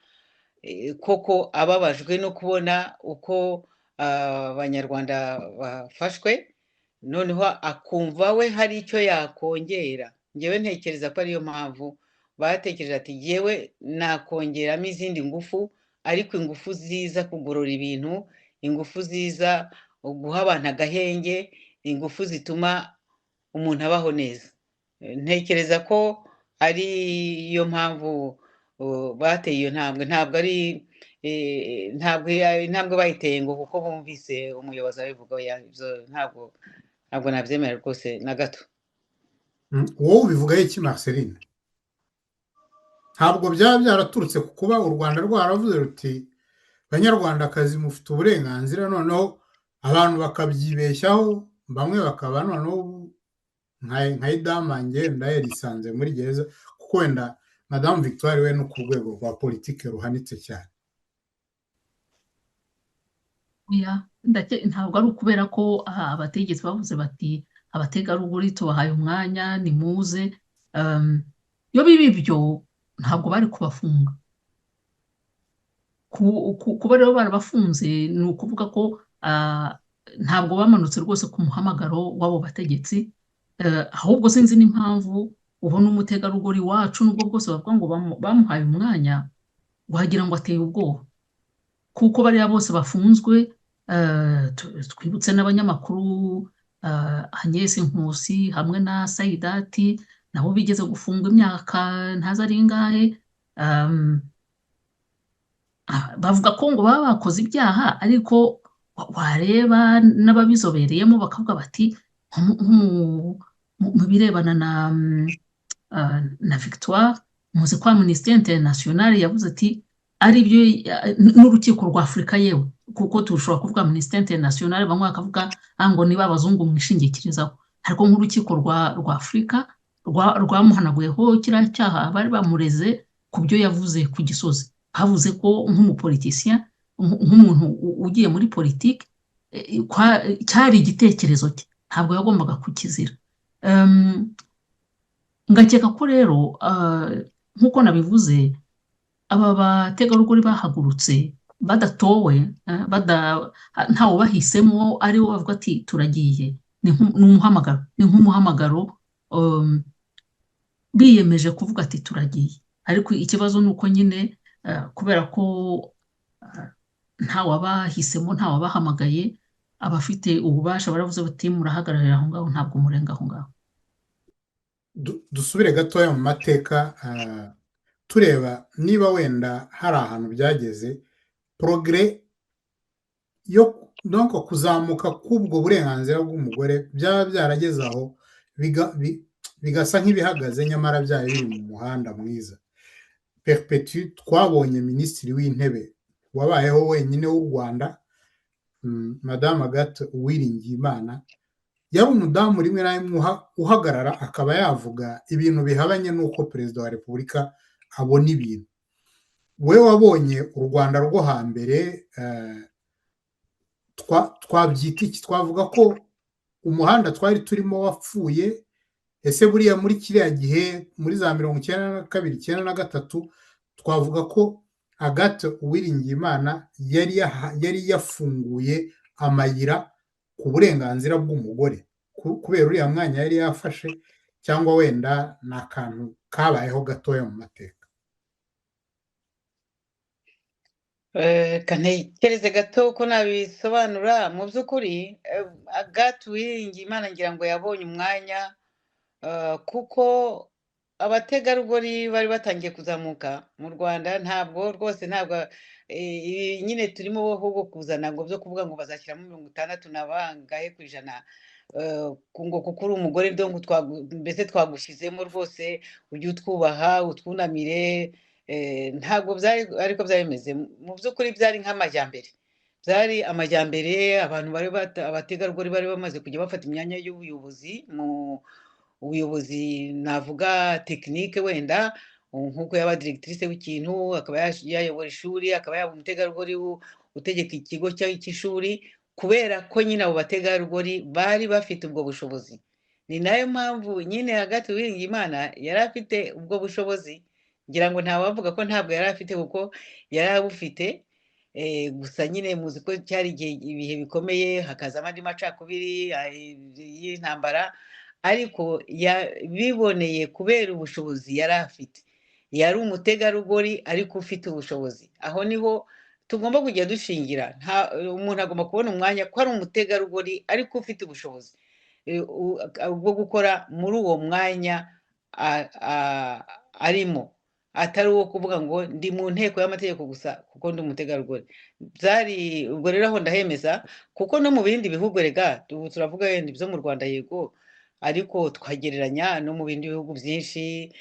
koko ababajwe no kubona uko Abanyarwanda bafashwe, noneho akumva we hari icyo yakongera. Ngewe ntekereza ko ariyo mpamvu batekereje ati: "Yewe, nakongeramo izindi ngufu, ariko ingufu ziza kugorora ibintu, ingufu ziza guha abantu agahenge, ingufu zituma umuntu abaho neza." Ntekereza ko ari yo mpamvu bateye iyo ntambwe. Ntabwo intambwe bayiteye ngo kuko bumvise umuyobozi abivuga. Oya, ibyo ntabwo nabyemera rwose na gato. Wowe ubivugaho iki, Marceline? Ntabwo byaba byaraturutse ku kuba u Rwanda rwaravuze ruti: "Banyarwandakazi, mufite uburenganzira," noneho abantu bakabyibeshyaho, bamwe bakaba noneho nka Idamange wenda yarisanze muri gereza, kuko wenda Madamu Victoire we no ku rwego rwa politiki ruhanitse cyane? Oya, ntabwo ari ukubera ko abategetsi bavuze bati: "Abategarugori tubahaye umwanya, nimuze." Iyo biba ibyo, ntabwo bari kubafunga. Kuba rero barabafunze ni ukuvuga ko ntabwo bamanutse rwose ku muhamagaro w'abo bategetsi. Ahubwo sinzi n'impamvu ubona umutegarugori wacu, nubwo bwose bavuga ngo bamuhaye umwanya, wagira ngo ateye ubwoba, kuko bariya bose bafunzwe, twibutse n'abanyamakuru Agnes Nkusi hamwe na Sayidati, nabo bigeze gufungwa imyaka ntazi ari ingahe. Bavuga ko ngo baba bakoze ibyaha, ariko wareba n'ababizobereyemo bakavuga bati nko mu birebana na Victoire, muzi ko Amnesty International yavuze ati ari byo, n'urukiko rwa Afurika yewe, kuko tushobora kuvuga Amnesty International, bamwe bakavuga ngo niba abazungu mwishingikirizaho, ariko nk'urukiko rwa Afurika rwamuhanaguyeho kiriya cyaha bari bamureze ku byo yavuze ku Gisozi. Bavuze ko nk'umupoliticien, nk'umuntu ugiye muri politiki, cyari igitekerezo cye, ntabwo yagombaga kukizira. Ngakeka ko rero, nk'uko nabivuze, aba bategarugori bahagurutse badatowe, ntawe bahisemo, ari bo bavuga ati: "Turagiye." Ni umuhamagaro, ni nk'umuhamagaro, biyemeje kuvuga ati: "Turagiye." Ariko ikibazo ni uko nyine, kubera ko ntawabahisemo, ntawabahamagaye, abafite ububasha baravuze bati: "Murahagararira aho ngaho, ntabwo murenga aho ngaho." Dusubire gatoya mu mateka, tureba niba wenda hari ahantu byageze, progrès yo donc kuzamuka k'ubwo burenganzira bw'umugore byaba byarageze aho bigasa nk'ibihagaze, nyamara byari biri mu muhanda mwiza. Perpétue, twabonye Minisitiri w'Intebe wabayeho wenyine w'u Rwanda, Madamu Agathe Uwiringiyimana, yari umudamu rimwe na rimwe uhagarara akaba yavuga ibintu bihabanye n'uko Perezida wa Repubulika abona ibintu. We wabonye u Rwanda rwo hambere, twabyita iki? Twavuga ko umuhanda twari turimo wapfuye? Ese buriya muri kiriya gihe, muri za 92, 93, twavuga ko Agathe Uwiringiyimana yari yafunguye amayira ku burenganzira bw'umugore kubera uriya mwanya yari yafashe, cyangwa wenda ni akantu kabayeho gatoya mu mateka? Reka ntekereze gato ko nabisobanura. Mu by'ukuri Agathe Uwiringiyimana ngira ngo yabonye umwanya kuko abategarugori bari batangiye kuzamuka mu Rwanda. Ntabwo rwose, ntabwo ibi nyine turimo ahubwo kuzana ngo byo kuvuga ngo bazashyiramo 60 na bangahe ku ijana, ngo kuko uri umugore, donc mbese twagushyizemo rwose, ujye utwubaha, utwunamire. Ntabwo byari ariko byari bimeze. Mu by'ukuri byari nk'amajyambere, byari amajyambere. Abantu bari abategarugori bari bamaze kujya bafata imyanya y'ubuyobozi, mu ubuyobozi navuga tekinike wenda, nk'uko yaba directrice w'ikintu, akaba yayobora ishuri, akaba yaba umutegarugori utegeka ikigo cy'ishuri, kubera ko nyine abo bategarugori bari bafite ubwo bushobozi. Ni nayo mpamvu nyine Agathe Uwiringiyimana yari afite ubwo bushobozi. Ngira ngo ntawavuga ko ntabwo yari afite, kuko yari abufite. Gusa nyine muzi ko cyari igihe, ibihe bikomeye, hakazamo andi macakubiri y'intambara, ariko yabiboneye kubera ubushobozi yari afite. Yari umutegarugori ariko ufite ubushobozi. Aho niho tugomba kujya dushingira. Umuntu agomba kubona umwanya ko ari umutegarugori ariko ufite ubushobozi bwo gukora muri uwo mwanya arimo, atari uwo kuvuga ngo ndi mu nteko y'amategeko gusa kuko ndi umutegarugori. Byari ubwo rero aho ndahemeza, kuko no mu bindi bihugu, rega ubu turavuga wenda ibyo mu Rwanda, yego, ariko twagereranya no mu bindi bihugu byinshi,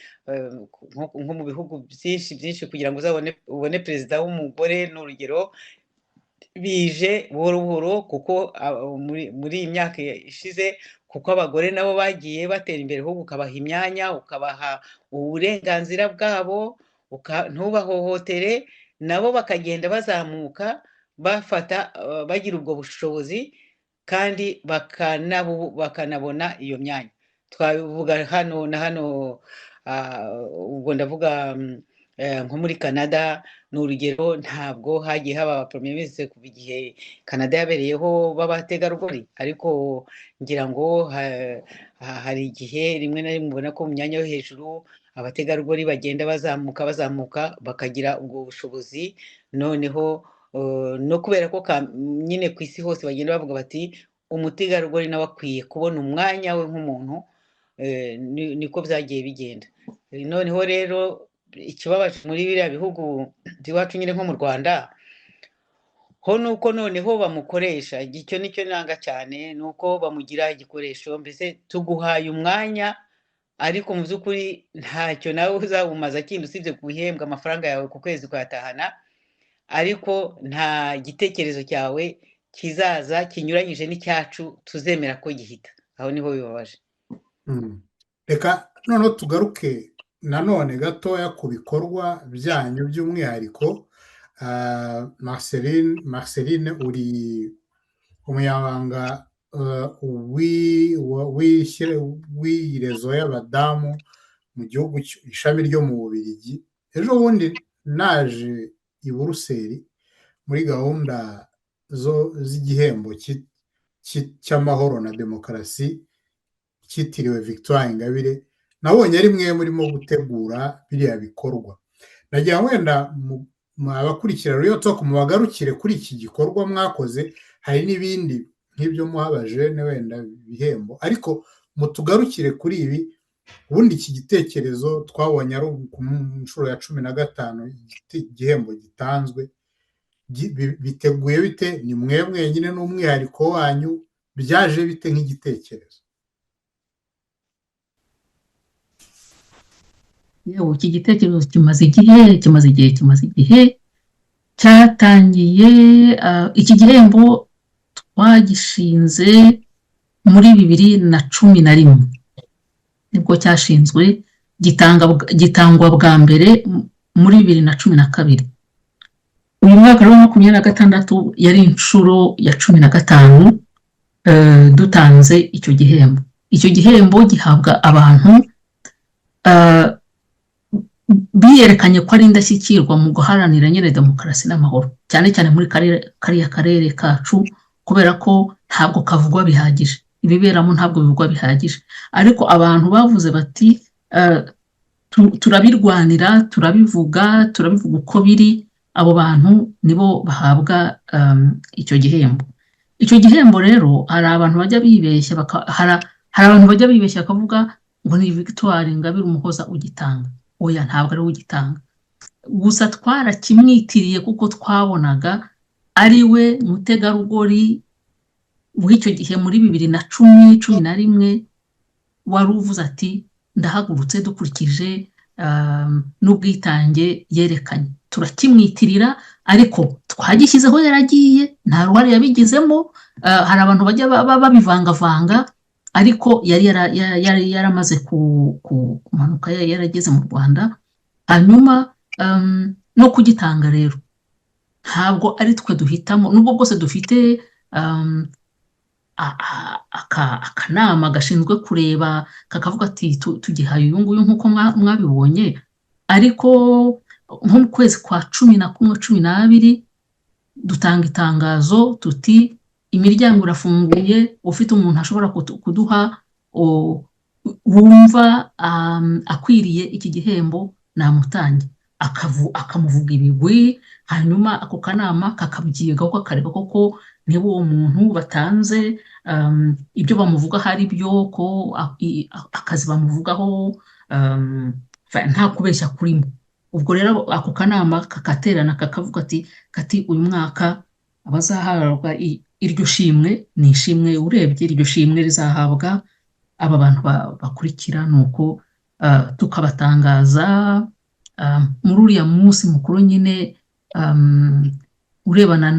nko mu bihugu byinshi byinshi, kugira ngo uzabone ubone perezida w'umugore ni urugero, bije buhoro buhoro, kuko muri iyi myaka ishize, kuko abagore nabo bagiye batera imbere, ahubwo ukabaha imyanya, ukabaha uburenganzira bwabo, ntubahohotere, nabo bakagenda bazamuka, bafata, bagira ubwo bushobozi, kandi bakanabona iyo myanya. Twabivuga hano na hano, ubwo ndavuga nko muri Canada ni urugero, ntabwo hagiye haba aba premier ministre kuva igihe Canada yabereyeho b'abategarugori, ariko ngira ngo hari igihe rimwe na rimwe ubona ko mu myanya yo hejuru abategarugori bagenda bazamuka, bazamuka, bakagira ubwo bushobozi. Noneho no kubera ko nyine ku isi hose bagenda bavuga bati umutegarugori nawe akwiye kubona umwanya we nk'umuntu, niko byagiye bigenda. Noneho rero ikibabaje muri biriya bihugu by'iwacu nyine nko mu Rwanda ho, nuko noneho bamukoresha, icyo nicyo nanga cyane, ni uko bamugira igikoresho, mbese tuguhaye umwanya ariko mu by'ukuri ntacyo nawe uzawumaza kindi usibye guhembwa amafaranga yawe ku kwezi ukayatahana, ariko nta gitekerezo cyawe kizaza kinyuranyije n'icyacu tuzemera ko gihita. Aho niho bibabaje. Reka noneho tugaruke nanone gatoya ku bikorwa byanyu by'umwihariko. Marceline, uri umunyamabanga w'irezo y'abadamu mu gihugu, ishami ryo mu Bubiligi. Ejo bundi naje i Buruseli muri gahunda z'igihembo cy'amahoro na demokarasi cyitiriwe Victoire Ingabire, nabonye ari mwe murimo gutegura biriya bikorwa. Nagira wenda abakurikira Real Talk mubagarukire kuri iki gikorwa mwakoze. Hari n'ibindi nk'ibyo muha abajene wenda ibihembo, ariko mutugarukire kuri ibi. Ubundi iki gitekerezo twabonye ari ku nshuro ya 15 igihembo gitanzwe, biteguye bite? Ni mwe mwenyine n'umwihariko wanyu? Byaje bite nk'igitekerezo? Yewe, iki gitekerezo kimaze igihe, kimaze igihe, kimaze igihe. Cyatangiye, iki gihembo twagishinze muri 2011, nibwo cyashinzwe, gitangwa bwa mbere muri 2012. Uyu mwaka rero wa 26 yari inshuro ya 15 dutanze icyo gihembo. Icyo gihembo gihabwa abantu biyerekanye ko ari indashyikirwa mu guharanira nyine demokarasi n'amahoro, cyane cyane muri kariya karere kacu, kubera ko ntabwo kavugwa bihagije, ibiberamo ntabwo bivugwa bihagije. Ariko abantu bavuze bati turabirwanira, turabivuga, turabivuga uko biri, abo bantu nibo bahabwa icyo gihembo. Icyo gihembo rero hari abantu bajya bibeshya, hari abantu bajya bibeshya bakavuga ngo ni Victoire Ingabire Umuhoza ugitanga. Oya, ntabwo ari we ugitanga. Gusa twarakimwitiriye kuko twabonaga ari we mutegarugori w'icyo gihe muri 2010, 11, wari uvuze ati ndahagurutse, dukurikije n'ubwitange yerekanye. Turakimwitirira, ariko twagishyizeho yaragiye, nta ruhare yabigizemo. Hari abantu bajya babivangavanga, ariko yari yaramaze kumanuka, yarageze mu Rwanda. Hanyuma no kugitanga rero ntabwo ari twe duhitamo, nubwo bwose dufite akanama gashinzwe kureba, kakavuga ati tugihaye uyu nguyu nk'uko mwabibonye. Ariko nko mu kwezi kwa 11, 12, dutanga itangazo tuti imiryango irafunguye, ufite umuntu ashobora kuduha wumva akwiriye iki gihembo namutange, akamuvuga ibigwi. Hanyuma ako kanama kakabyigaho, kakareba koko niba uwo muntu batanze ibyo bamuvuga hari byo, ko akazi bamuvugaho nta kubeshya kurimo. Ubwo rero ako kanama kakaterana, kakavuga ati kati uyu mwaka abazahabwa iryo shimwe, ni ishimwe urebye, iryo shimwe rizahabwa aba bantu bakurikira. Ni uko tukabatangaza muri uriya munsi mukuru nyine urebana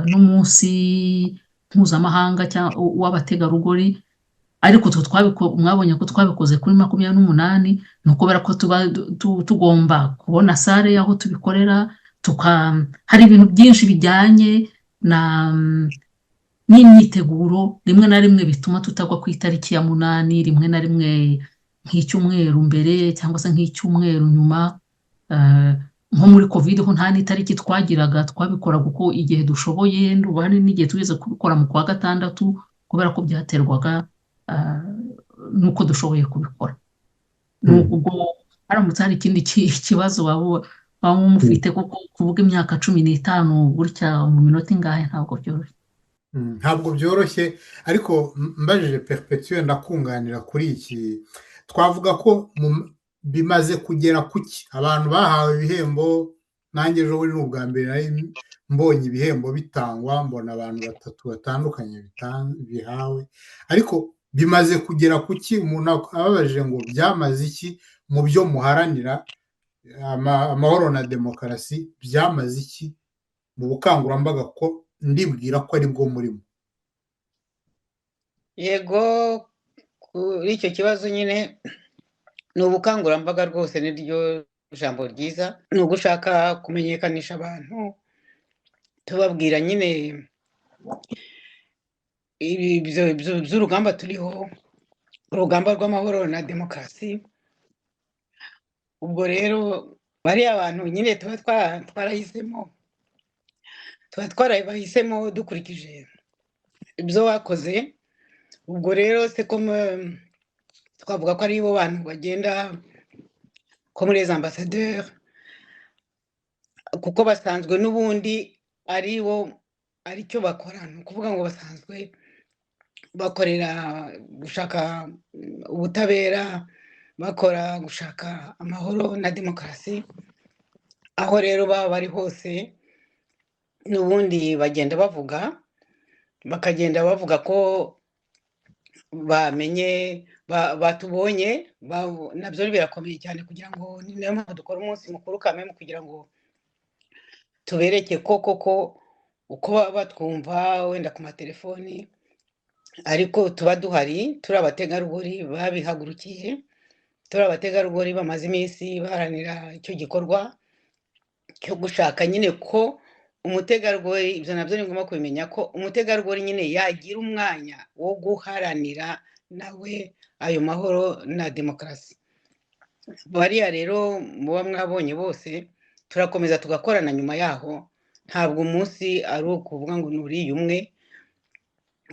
n'umunsi mpuzamahanga w'abategarugori. Ariko twe mwabonye ko twabikoze kuri 28, ni ukubera ko tuba tugomba kubona salle y'aho tubikorera, hari ibintu byinshi bijyanye n'imyiteguro rimwe na rimwe bituma tutagwa ku itariki ya 8, rimwe na rimwe nk'icyumweru mbere cyangwa se nk'icyumweru nyuma. Nko muri Covid ho nta n'itariki twagiraga, twabikoraga uko igihe dushoboye. Ndumva hari n'igihe tugeze kubikora mu kwa gatandatu, kubera ko byaterwaga n'uko dushoboye kubikora. Ubwo haramutse hari ikindi kibazo waba mufite, kuko kuvuga imyaka 15 gutya mu minota ingahe ntabwo byoroshye. Ntabwo byoroshye, ariko mbajije Perpétue, ndakunganira kuri iki. Twavuga ko bimaze kugera kuki abantu bahawe ibihembo? Nanjye ejo bundi ni ubwa mbere nari mbonye ibihembo bitangwa, mbona abantu batatu batandukanye bihawe. Ariko bimaze kugera kuki? Umuntu ababajije ngo byamaze iki mu byo muharanira, amahoro na demokarasi, byamaze iki mu bukangurambaga, ko ndibwira ko ari bwo murimo? Yego, kuri icyo kibazo nyine ni ubukangurambaga rwose, niryo jambo ryiza. Ni ugushaka kumenyekanisha abantu, tubabwira nyine ibi by'urugamba turiho, urugamba rw'amahoro na demokarasi. Ubwo rero bariya bantu nyine tuba twarahisemo, tuba twarabahisemo dukurikije ibyo bakoze. Ubwo rero se ko twavuga ko ari bo bantu bagenda ko muri les ambassadeurs, kuko basanzwe n'ubundi ari bo aricyo bakora, ni ukuvuga ngo basanzwe bakorera gushaka ubutabera, bakora gushaka amahoro na demokarasi. Aho rero baba bari hose n'ubundi bagenda bavuga, bakagenda bavuga ko bamenye, batubonye. Nabyo birakomeye cyane, kugira ngo ni nayo mpamvu dukora umunsi mukuru kameme, kugira ngo tubereke ko koko uko baba batwumva wenda ku matelefoni, ariko tuba duhari turi abategarugori babihagurukiye. Turi abategarugori bamaze iminsi baharanira icyo gikorwa cyo gushaka nyine ko umutegarugori, ibyo nabyo ni ngombwa kubimenya, ko umutegarugori nyine yagira umwanya wo guharanira nawe ayo mahoro na demokarasi. Bariya rero muba mwabonye bose turakomeza tugakorana nyuma yaho. Ntabwo umunsi ari ukuvuga ngo ni uriya umwe,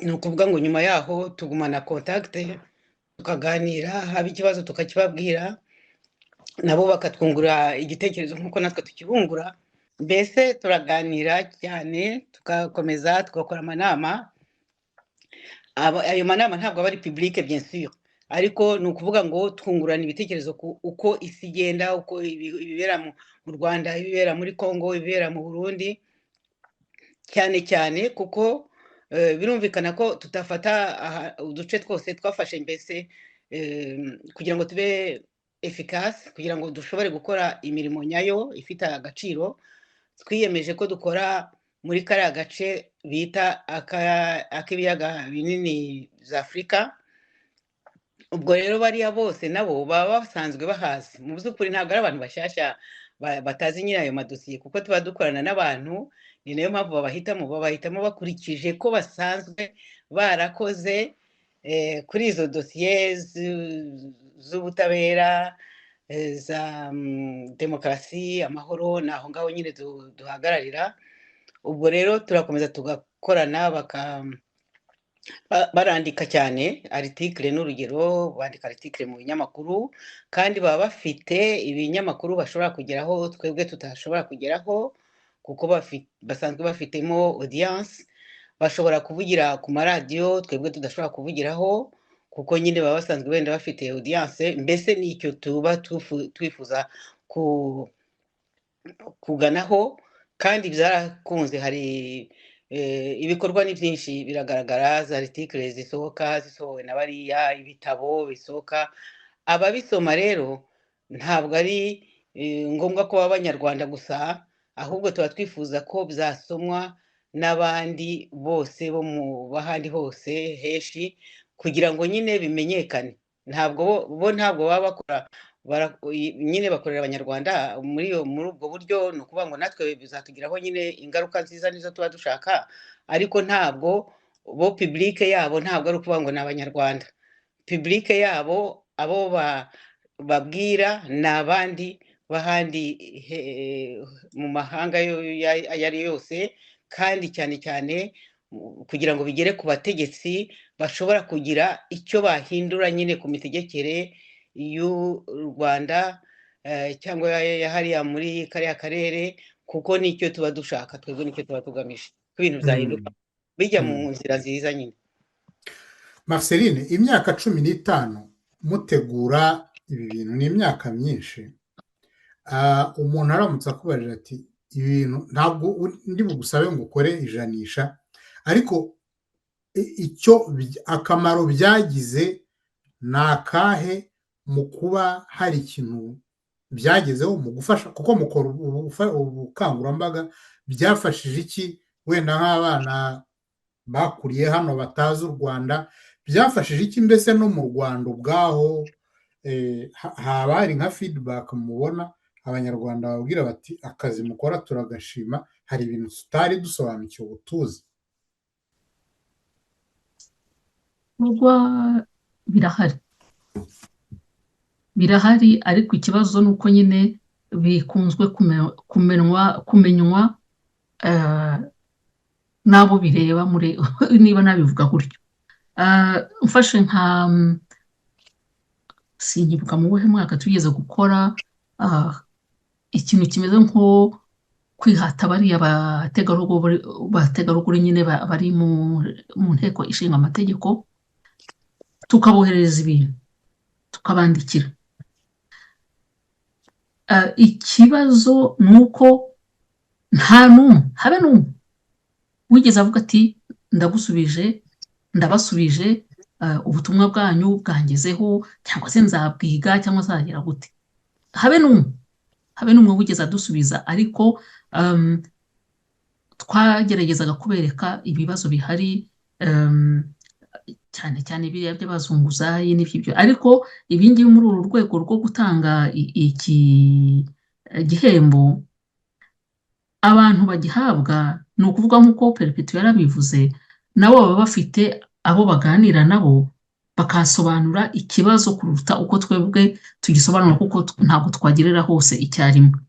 ni ukuvuga ngo nyuma yaho tugumana contact, tukaganira, haba ikibazo tukakibabwira, nabo bakatwungura igitekerezo nk'uko natwe tukibungura. Mbese turaganira cyane, tugakomeza tugakora amanama. Ayo manama ntabwo aba ari public, bien sûr, ariko ni ukuvuga ngo twungurana ibitekerezo ku uko isi igenda, uko ibibera mu Rwanda, ibibera muri Congo, ibibera mu Burundi cyane cyane, kuko birumvikana ko tutafata uduce twose twafashe, mbese kugira ngo tube efficace, kugira ngo dushobore gukora imirimo nyayo ifite agaciro. Twiyemeje ko dukora muri kariya gace bita ak'ibiyaga binini za Afurika. Ubwo rero bariya bose nabo baba basanzwe bahazi. Mu by'ukuri ntabwo ari abantu bashyashya batazi nyine ayo madosiye, kuko tuba dukorana n'abantu. Ni nayo mpamvu babahitamo bakurikije ko basanzwe barakoze kuri izo dosiye z'ubutabera, za demokarasi, amahoro. Ni aho ngaho nyine duhagararira. Ubwo rero turakomeza tugakorana, barandika cyane article, n'urugero bandika article mu binyamakuru, kandi baba bafite ibinyamakuru bashobora kugeraho twebwe tutashobora kugeraho, kuko basanzwe bafitemo audience. Bashobora kuvugira ku maradiyo twebwe tudashobora kuvugiraho, kuko nyine baba basanzwe wenda bafite audience. Mbese nicyo tuba twifuza kuganaho, kandi byarakunze. Hari ibikorwa ni byinshi biragaragara, za article zisohoka zisohowe na bariya, ibitabo bisohoka. Ababisoma rero ntabwo ari ngombwa ko baba Abanyarwanda gusa, ahubwo tuba twifuza ko byasomwa n'abandi bose bo mu bahandi hose henshi, kugira ngo nyine bimenyekane. Ntabwo bo ntabwo baba bakora nyine bakorera Abanyarwanda muri ubwo buryo. Ni ukuvuga ngo natwe bizatugiraho nyine ingaruka nziza, nizo tuba dushaka, ariko ntabwo bo public yabo ntabwo ari ukuvuga ngo ni Abanyarwanda. Public yabo, abo babwira, ni abandi b'ahandi mu mahanga ayo ari yo yose, kandi cyane cyane kugira ngo bigere ku bategetsi bashobora kugira icyo bahindura nyine ku mitegekere y'u Rwanda cyangwa ya hariya muri kariya karere, kuko nicyo tuba dushaka twebwe, nicyo tuba tugamije, ko ibintu byahinduka bijya mu nzira nziza nyine. Marceline, imyaka 15 mutegura ibi bintu ni imyaka myinshi. Umuntu aramutse akubajije ati ibi bintu, ntabwo ndi bugusabe ngo ukore ijanisha, ariko icyo akamaro byagize ni akahe mu kuba hari ikintu byagezeho mu gufasha, kuko mukora ubukangurambaga, byafashije iki wenda nk'abana bakuriye hano batazi u Rwanda? Byafashije iki mbese no mu Rwanda ubwaho? Haba hari nka feedback mubona, Abanyarwanda bababwira bati akazi mukora turagashima, hari ibintu tutari dusobanukiwe ubu tuzi? Ibikorwa birahari, birahari, ariko ikibazo ni uko nyine bikunzwe kumenywa n'abo bireba muri, niba nabivuga gutyo. Mfashe nka sinkibuka mu wuhe mwaka tugeze gukora ikintu kimeze nko kwihata bariya bategarugori nyine bari mu Nteko Ishinga Amategeko, tukaboherereza ibintu, tukabandikira. Ikibazo ni uko nta n'umwe, habe n'umwe wigeze avuga ati ndagusubije, ndabasubije, ubutumwa bwanyu bwangezeho, cyangwa se nzabwiga, cyangwa nzagera gute. Habe n'umwe, habe n'umwe wigeze adusubiza. Ariko twageragezaga kubereka ibibazo bihari. Cyane cyane biriya by'abazunguzayi n'ibyo, ariko ibingibi muri uru rwego rwo gutanga iki gihembo, abantu bagihabwa, ni ukuvuga nk'uko Perpetuwe yarabivuze, nabo baba bafite abo baganira nabo bakasobanura ikibazo kuruta uko twebwe tugisobanura, kuko ntabwo twagerera hose icyarimwe.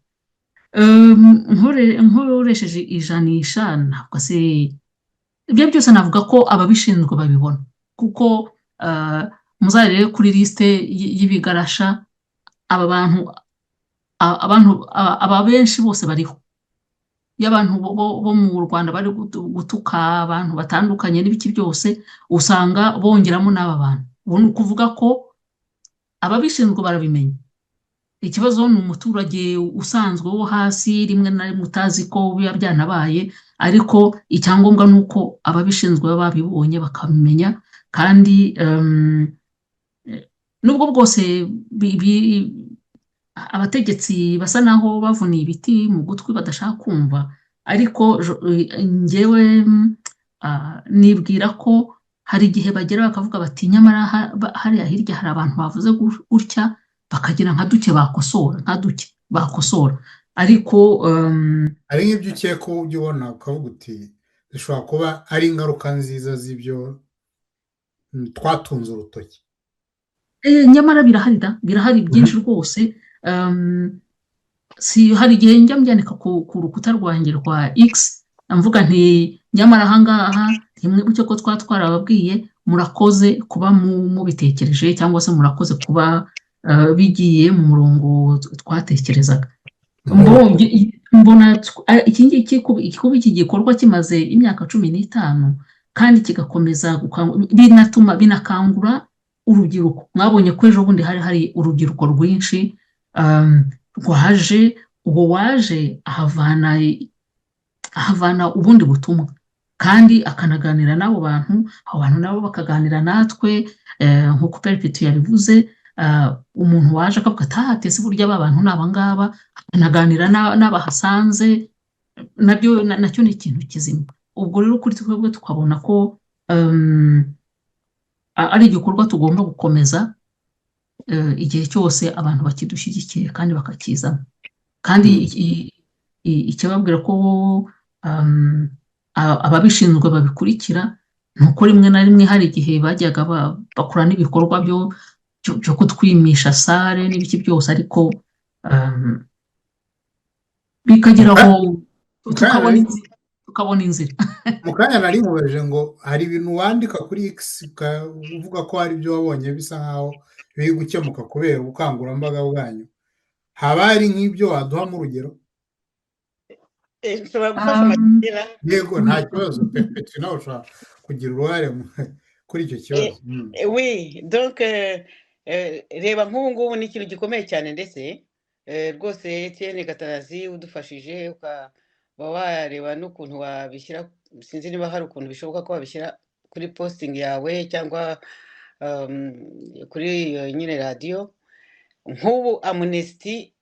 Nkoresheje ijanisha, ntabwo se ibyo byose navuga ko ababishinzwe babibona, kuko muzarebe kuri liste y'ibigarasha, aba bantu, abantu aba benshi bose bariho. Iyo abantu bo mu Rwanda bari gutuka abantu batandukanye n'ibiki byose, usanga bongeramo n'aba bantu. Ubu ni ukuvuga ko ababishinzwe barabimenya. Ikibazo ni umuturage usanzwe wo hasi, rimwe na rimwe utazi ko biba byanabaye, ariko icyangombwa ni uko ababishinzwe baba babibonye, bakabimenya. Kandi nubwo bwose abategetsi basa naho bavuniye ibiti mu gutwi, badashaka kumva, ariko njyewe nibwira ko hari igihe bagera bakavuga bati: "Nyamara hariya hirya hari abantu bavuze gutya," bakagira nka duke bakosora, nka duke bakosora, ariko Hari nk'ibyo ukeka ujya ubona ukavuga uti zishobora kuba ari ingaruka nziza z'ibyo twatunze urutoki? Nyamara birahari da, birahari byinshi rwose. Si hari igihe njya mbyandika ku rukuta rwanjye rwa X, mvuga nti: "Nyamara ahangaha ntimwibuke ko twaba twarababwiye, murakoze kuba mubitekereje, cyangwa se murakoze kuba bigiye mu murongo twatekerezaga." Mbona iki ngiki, kuba iki gikorwa kimaze imyaka 15 kandi kigakomeza, binatuma binakangura urubyiruko. Mwabonye ko ejo bundi hari hari urubyiruko rwinshi rwaje. Uwo waje ahavana ubundi butumwa, kandi akanaganira n'abo bantu, abo bantu nabo bakaganira natwe, nk'uko Perpetuwe yabivuze. Umuntu waje akavuga ati: "Ah, ese burya aba bantu ni abangaba," akanaganira n'abahasanze, nabyo nacyo ni ikintu kizima. Ubwo rero kuri twebwe tukabona ko ari igikorwa tugomba gukomeza igihe cyose abantu bakidushyigikiye kandi bakakizamo. Kandi ikibabwira ko ababishinzwe babikurikira ni uko rimwe na rimwe hari igihe bajyaga bakora n'ibikorwa byo kutwimisha salle n'ibiki byose, ariko bikagera aho tukabona inzira, tukabona inzira. Mu kanya nari nkubaje ngo hari ibintu wandika kuri X uvuga ko hari ibyo wabonye bisa nkaho biri gukemuka kubera ubukangurambaga bwanyu. Haba hari nk'ibyo waduhamo urugero? Nshobora gufasha Madina? Yego, nta kibazo. Perpetuwe nawe ushobora kugira uruhare kuri icyo kibazo. Oui, donc reba nk'ubu ngubu ni ikintu gikomeye cyane, ndetse rwose Etienne Gatanazi udufashije ukaba wareba n'ukuntu wabishyira, sinzi niba hari ukuntu bishoboka ko wabishyira kuri posting yawe cyangwa kuri iyo nyine radiyo. Nk'ubu Amnesty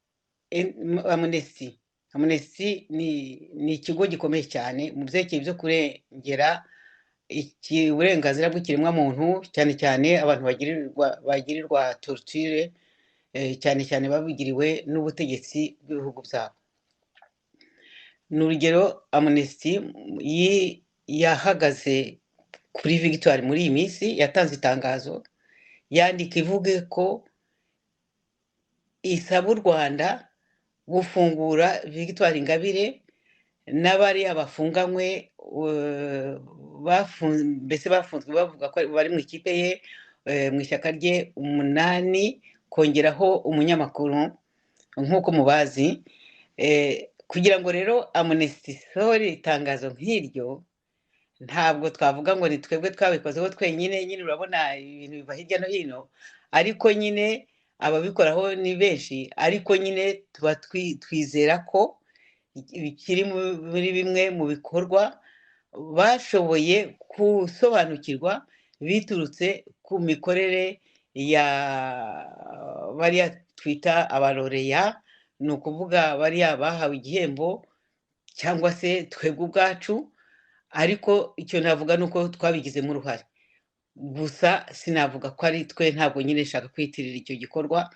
ni ikigo gikomeye cyane mu byerekeye byo kurengera uburenganzira bw'ikiremwamuntu, cyane cyane abantu bagirirwa torture, cyane cyane babigiriwe n'ubutegetsi bw'ibihugu byabo. Ni urugero, Amnesty yahagaze kuri Victoire muri iyi minsi, yatanze itangazo yandika ivuge ko isaba u Rwanda gufungura Victoire Ingabire n'abariya bafunganywe, mbese bafunzwe bavuga ko bari mu ikipe ye, mu ishyaka rye, umunani, kongeraho umunyamakuru nk'uko mubazi. Kugira ngo rero Amnesty isohore itangazo nk'iryo, ntabwo twavuga ngo ni twebwe twabikozeho twenyine. Nyine urabona ibintu biva hirya no hino, ariko nyine ababikoraho ni benshi, ariko nyine tuba twizera ko kiri muri bimwe mu bikorwa bashoboye gusobanukirwa biturutse ku mikorere ya bariya twita abaroreya, ni ukuvuga bariya bahawe igihembo cyangwa se twebwe ubwacu. Ariko icyo navuga ni uko twabigizemo uruhare. Gusa sinavuga ko ari twe, ntabwo nyine nshaka kwitirira icyo gikorwa,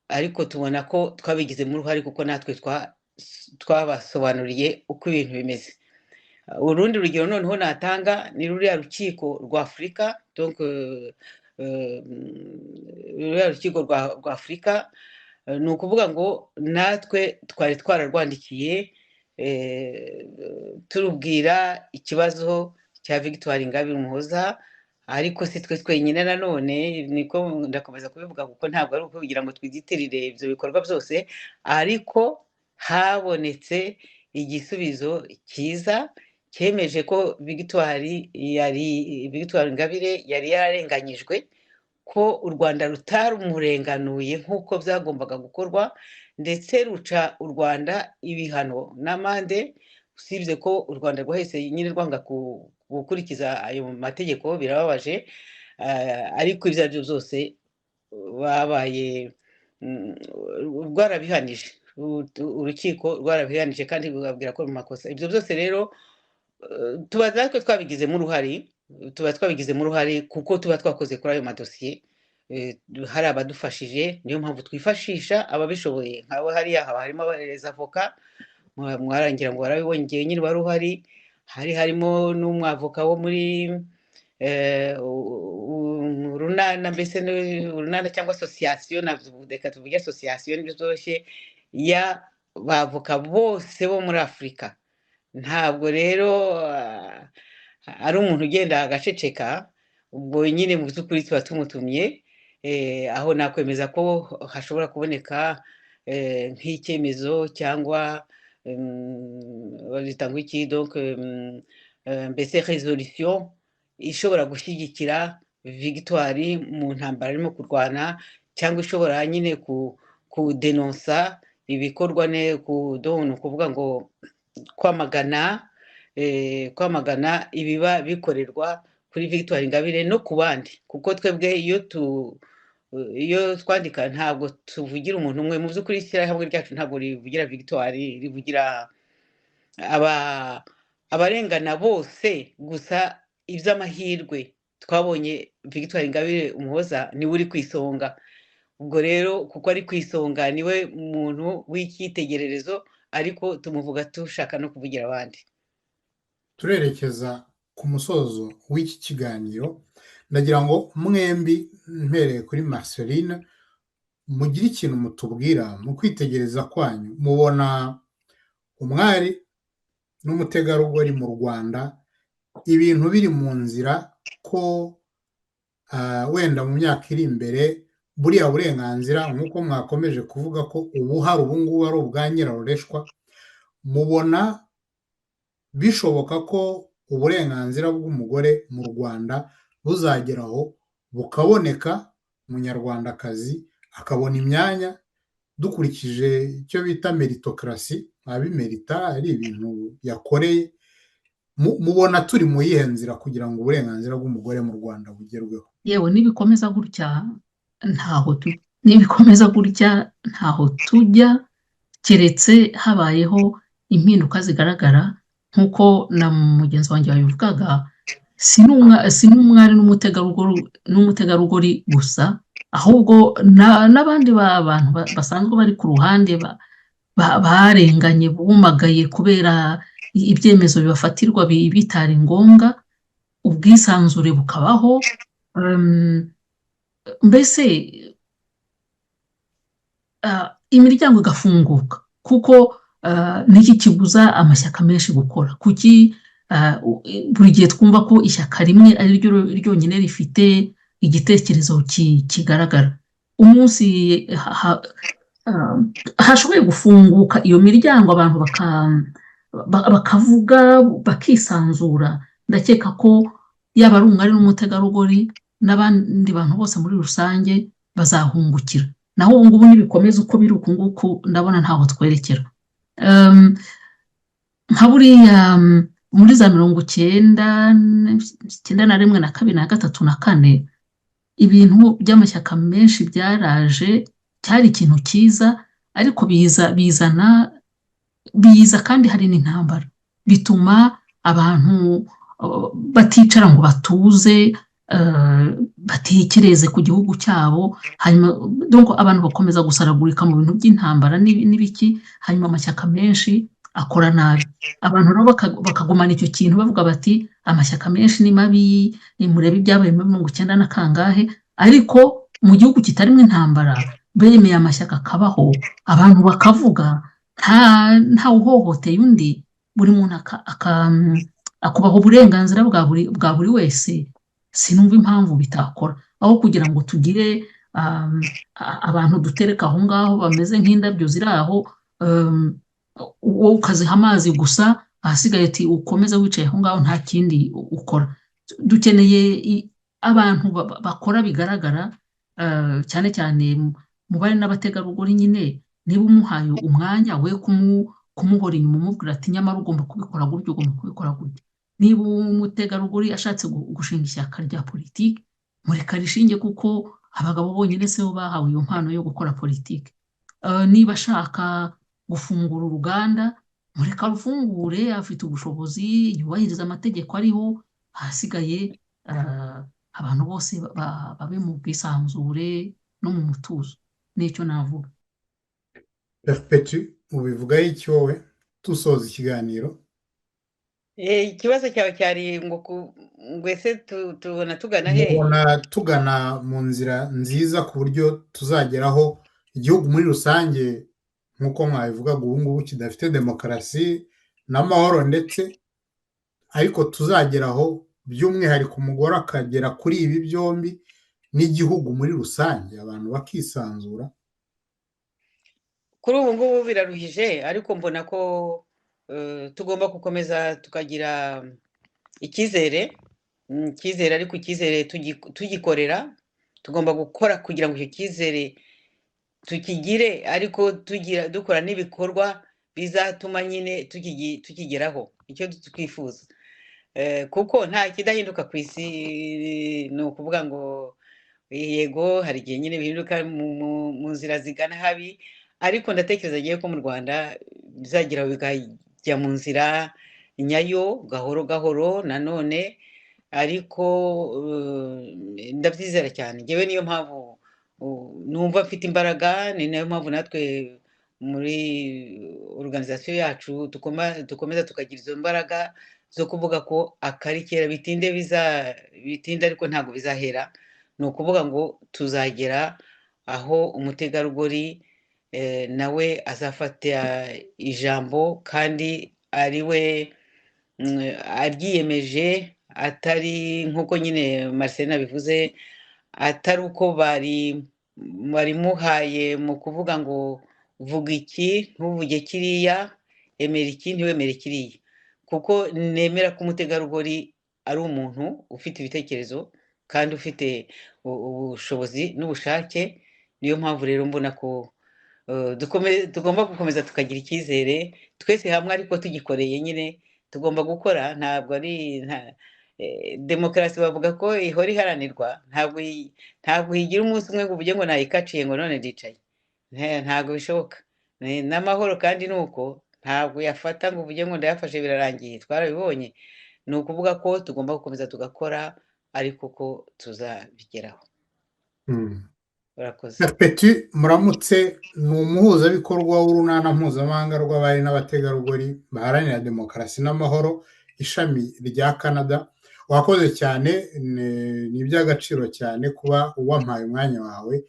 ariko tubona ko twabigizemo uruhare kuko natwe twabasobanuriye uko ibintu bimeze. Urundi rugero noneho natanga ni ruriya rukiko rwa Afurika, donc ruriya rukiko rwa Afurika, ni ukuvuga ngo natwe twari twararwandikiye turubwira ikibazo cya Victoire Ingabire Umuhoza. Ariko si twe twenyine nanone, niko ndakomeza kubivuga, kuko ntabwo ari ukugira ngo twigitirire ibyo bikorwa byose, ariko habonetse igisubizo cyiza cyemeje ko Victoire Ingabire yari yararenganyijwe, ko u Rwanda rutaramurenganuye nk'uko byagombaga gukorwa, ndetse ruca u Rwanda ibihano n'amande, usibye ko u Rwanda rwahise nyine rwanga gukurikiza ayo mategeko. Birababaje, ariko ibyo ari byo byose babaye rwarabihanije, urukiko rwarabihanije kandi rubabwira ko mu makosa. Ibyo byose rero tuba natwe twabigizemo uruhare, tuba twabigizemo uruhare kuko tuba twakoze kuri ayo madosiye, hari abadufashije. Niyo mpamvu twifashisha ababishoboye nk'abo hariya, haba harimo avoka, mwarangira ngo warabibonye igihe nyine wari uhari, hari harimo n'umwavoka wo muri Urunana, mbese Urunana cyangwa association, reka tuvuge association nibyo byoroshye, y'abavoka bose bo muri Afurika. Ntabwo rero ari umuntu ugenda agaceceka, ubwo nyine mu by'ukuri tuba tumutumye. Aho nakwemeza ko hashobora kuboneka nk'icyemezo cyangwa bazita ngo iki, donc mbese résolution ishobora gushyigikira Victoire mu ntambara arimo kurwana, cyangwa ishobora nyine kudenonsa ibikorwa ne ku, donc ni ukuvuga ngo kwamagana ibiba bikorerwa kuri Victoire Ingabire no ku bandi, kuko twebwe iyo twandika ntabwo tuvugira umuntu umwe. Mu by'ukuri ishyirahamwe ryacu ntabwo rivugira Victoire, rivugira abarengana bose. Gusa iby'amahirwe twabonye Victoire Ingabire Umuhoza niwe uri ku isonga. Ubwo rero kuko ari ku isonga, niwe muntu w'icyitegererezo, ariko tumuvuga dushaka no kuvugira abandi. Turerekeza ku musozo w'iki kiganiro. Ndagira ngo mwembi, mpereye kuri Marceline, mugire ikintu mutubwira mu kwitegereza kwanyu. Mubona umwari n'umutegarugori mu Rwanda ibintu biri mu nzira ko wenda mu myaka iri imbere buriya burenganzira, nk'uko mwakomeje kuvuga ko ubu hari ubu ngubu ari ubwa nyirarureshwa, mubona bishoboka ko uburenganzira bw'umugore mu Rwanda buzageraho bukaboneka, umunyarwandakazi akabona imyanya dukurikije icyo bita méritocratie, abimerita, ari ibintu yakoreye? Mubona turi mu yihe nzira kugira ngo uburenganzira bw'umugore mu Rwanda bugerweho? Yewe, nibikomeza gutya ntaho tujya, keretse habayeho impinduka zigaragara nk'uko na mugenzi wanjye yabivugaga. Si n'umwari n'umutegarugori gusa, ahubwo n'abandi bantu basanzwe bari ku ruhande barenganye, bumagaye kubera ibyemezo bibafatirwa bitari ngombwa, ubwisanzure bukabaho, mbese imiryango igafunguka. Kuko niki kibuza amashyaka menshi gukora? Kuki buri gihe twumva ko ishyaka rimwe ari ryo ryonyine rifite igitekerezo kigaragara? Umunsi hashoboye gufunguka iyo miryango, abantu bakavuga bakisanzura, ndakeka ko yaba ari umwari n'umutegarugori n'abandi bantu bose muri rusange bazahungukira. Naho ubu ngubu nibikomeza uko biri uku nguku, ndabona ntaho twerekera. Nka buriya muri za 90, 91 na 2 na 3 na 4, ibintu by'amashyaka menshi byaraje, cyari ikintu cyiza, ariko biza bizana biza kandi hari n'intambara, bituma abantu baticara ngo batuze. Batekereze ku gihugu cyabo. Hanyuma donc abantu bakomeza gusaragurika mu bintu by'intambara n'ibiki, hanyuma amashyaka menshi akora nabi. Abantu rero bakagumana icyo kintu, bavuga bati: "Amashyaka menshi ni mabi, murebe ibyabaye muri 90 na kangahe." Ariko mu gihugu kitarimo intambara, bemeye amashyaka akabaho, abantu bakavuga, nta uhohoteye undi, buri muntu akubaha uburenganzira bwa buri wese, sinumva impamvu bitakora. Aho kugira ngo tugire abantu dutereka aho ngaho bameze nk'indabyo ziri aho, wowe ukaziha amazi gusa, ahasigaye ati ukomeze wicaye aho ngaho nta kindi ukora. Dukeneye abantu bakora bigaragara, cyane cyane mu bari n'abategarugori nyine. Niba umuhaye umwanya, we kumuhora inyuma umubwira ati: "Nyamara ugomba kubikora gutya, ugomba kubikora gutya." Niba umutegarugori ashatse gushinga ishyaka rya politiki, mureka rishinge, kuko abagabo bonyine si bo bahawe iyo mpano yo gukora politiki. Niba ashaka gufungura uruganda, mureka arufungure, afite ubushobozi, yubahiriza amategeko ariho. Ahasigaye abantu bose babe mu bwisanzure no mu mutuzo, nicyo navuga. Perpétue, ubivugaho iki wowe, dusoza ikiganiro? Ikibazo cyawe cyari ngo ngo ese tubona tugana hehe? Mubona tugana mu nzira nziza ku buryo tuzageraho igihugu muri rusange, nk'uko mwabivugaga, ubu ngubu kidafite demokarasi n'amahoro ndetse, ariko tuzageraho by'umwihariko umugore akagera kuri ibi byombi n'igihugu muri rusange, abantu bakisanzura? Kuri ubu ngubu biraruhije, ariko mbona ko tugomba gukomeza tukagira icyizere, icyizere, ariko icyizere tugikorera. Tugomba gukora kugira ngo icyo cyizere tukigire, ariko tugira dukora n'ibikorwa bizatuma nyine tukigeraho icyo twifuza. Kuko nta kidahinduka ku isi. Ni ukuvuga ngo yego, hari igihe nyine bihinduka mu nzira zigana habi, ariko ndatekereza ngewe ko mu Rwanda bizagera bikajya mu nzira nyayo gahoro gahoro nanone, ariko ndabyizera cyane ngewe. Niyo mpamvu numva mfite imbaraga, ni nayo mpamvu natwe muri organisation yacu dukomeza tukagira izo mbaraga zo kuvuga ko akari kera bitinde biza bitinde, ariko ntabwo bizahera. Ni ukuvuga ngo tuzagera aho umutegarugori nawe azafata ijambo, kandi ari we aryiyemeje, atari nk'uko nyine Marcelin abivuze, atari uko bari barimuhaye mu kuvuga ngo vuga iki, ntuvuge kiriya, emera iki, ntiwemere kiriya. Kuko nemera ko umutegarugori ari umuntu ufite ibitekerezo kandi ufite ubushobozi n'ubushake. Niyo mpamvu rero mbona ko tugomba gukomeza tukagira icyizere twese hamwe, ariko tugikoreye nyine. Tugomba gukora. Ntabwo ari demokarasi bavuga ko ihora iharanirwa. Ntabwo igira umunsi umwe ngo uvuge ngo nayikaciye, ngo none ndicaye. Ntabwo bishoboka. N'amahoro kandi ni uko, ntabwo uyafata ngo uvuge ngo ndayafashe birarangiye, twarabibonye. Ni ukuvuga ko tugomba gukomeza tugakora, ariko ko tuzabigeraho. Urakoze. Perpétue Muramutse ni umuhuzabikorwa w'Urunana Mpuzamahanga rw'Abari n'Abategarugori baharanira Demokarasi n'Amahoro, ishami rya Canada. Wakoze cyane, ni iby'agaciro cyane kuba wampaye umwanya wawe,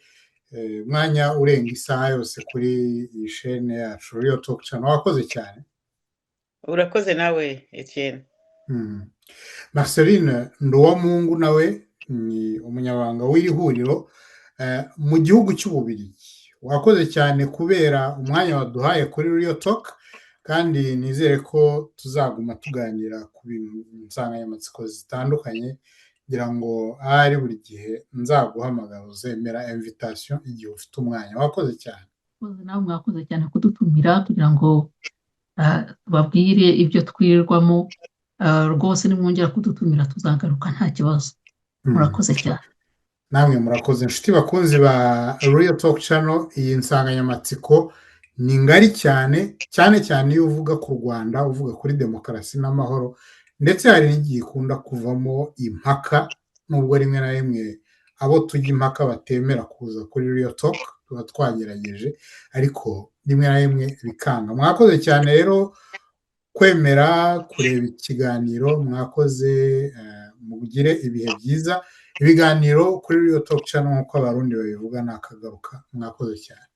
umwanya urenga isaha yose kuri iyi shene yacu Real Talk Channel. Wakoze cyane. Urakoze nawe, Etienne. Marceline Nduwamungu nawe ni umunyamabanga w'iri huriro mu gihugu cy'Ububiligi. Wakoze cyane kubera umwanya waduhaye kuri Real Talk, kandi nizere ko tuzaguma tuganira ku bintu, insanganyamatsiko zitandukanye, kugira ngo ahari buri gihe nzaguhamagara uzemera invitation igihe ufite umwanya. Wakoze cyane. Nawe mwakoze cyane kudutumira kugira ngo tubabwire ibyo twirirwamo. Rwose nimwongera kudutumira tuzagaruka, nta kibazo. Murakoze cyane. Namwe murakoze, inshuti bakunzi ba Real Talk Channel. Iyi nsanganyamatsiko ni ngari cyane, cyane cyane iyo uvuga ku Rwanda, uvuga kuri demokarasi n'amahoro, ndetse hari n'igihe ikunda kuvamo impaka. Nubwo rimwe na rimwe abo tujya impaka batemera kuza kuri Real Talk, tuba twagerageje, ariko rimwe na rimwe bikanga. Mwakoze cyane rero kwemera kureba ikiganiro. Mwakoze, mugire ibihe byiza. Ibiganiro kuri Real Talk Channel, nk'uko Abarundi babivuga, ni akagaruka. Mwakoze cyane.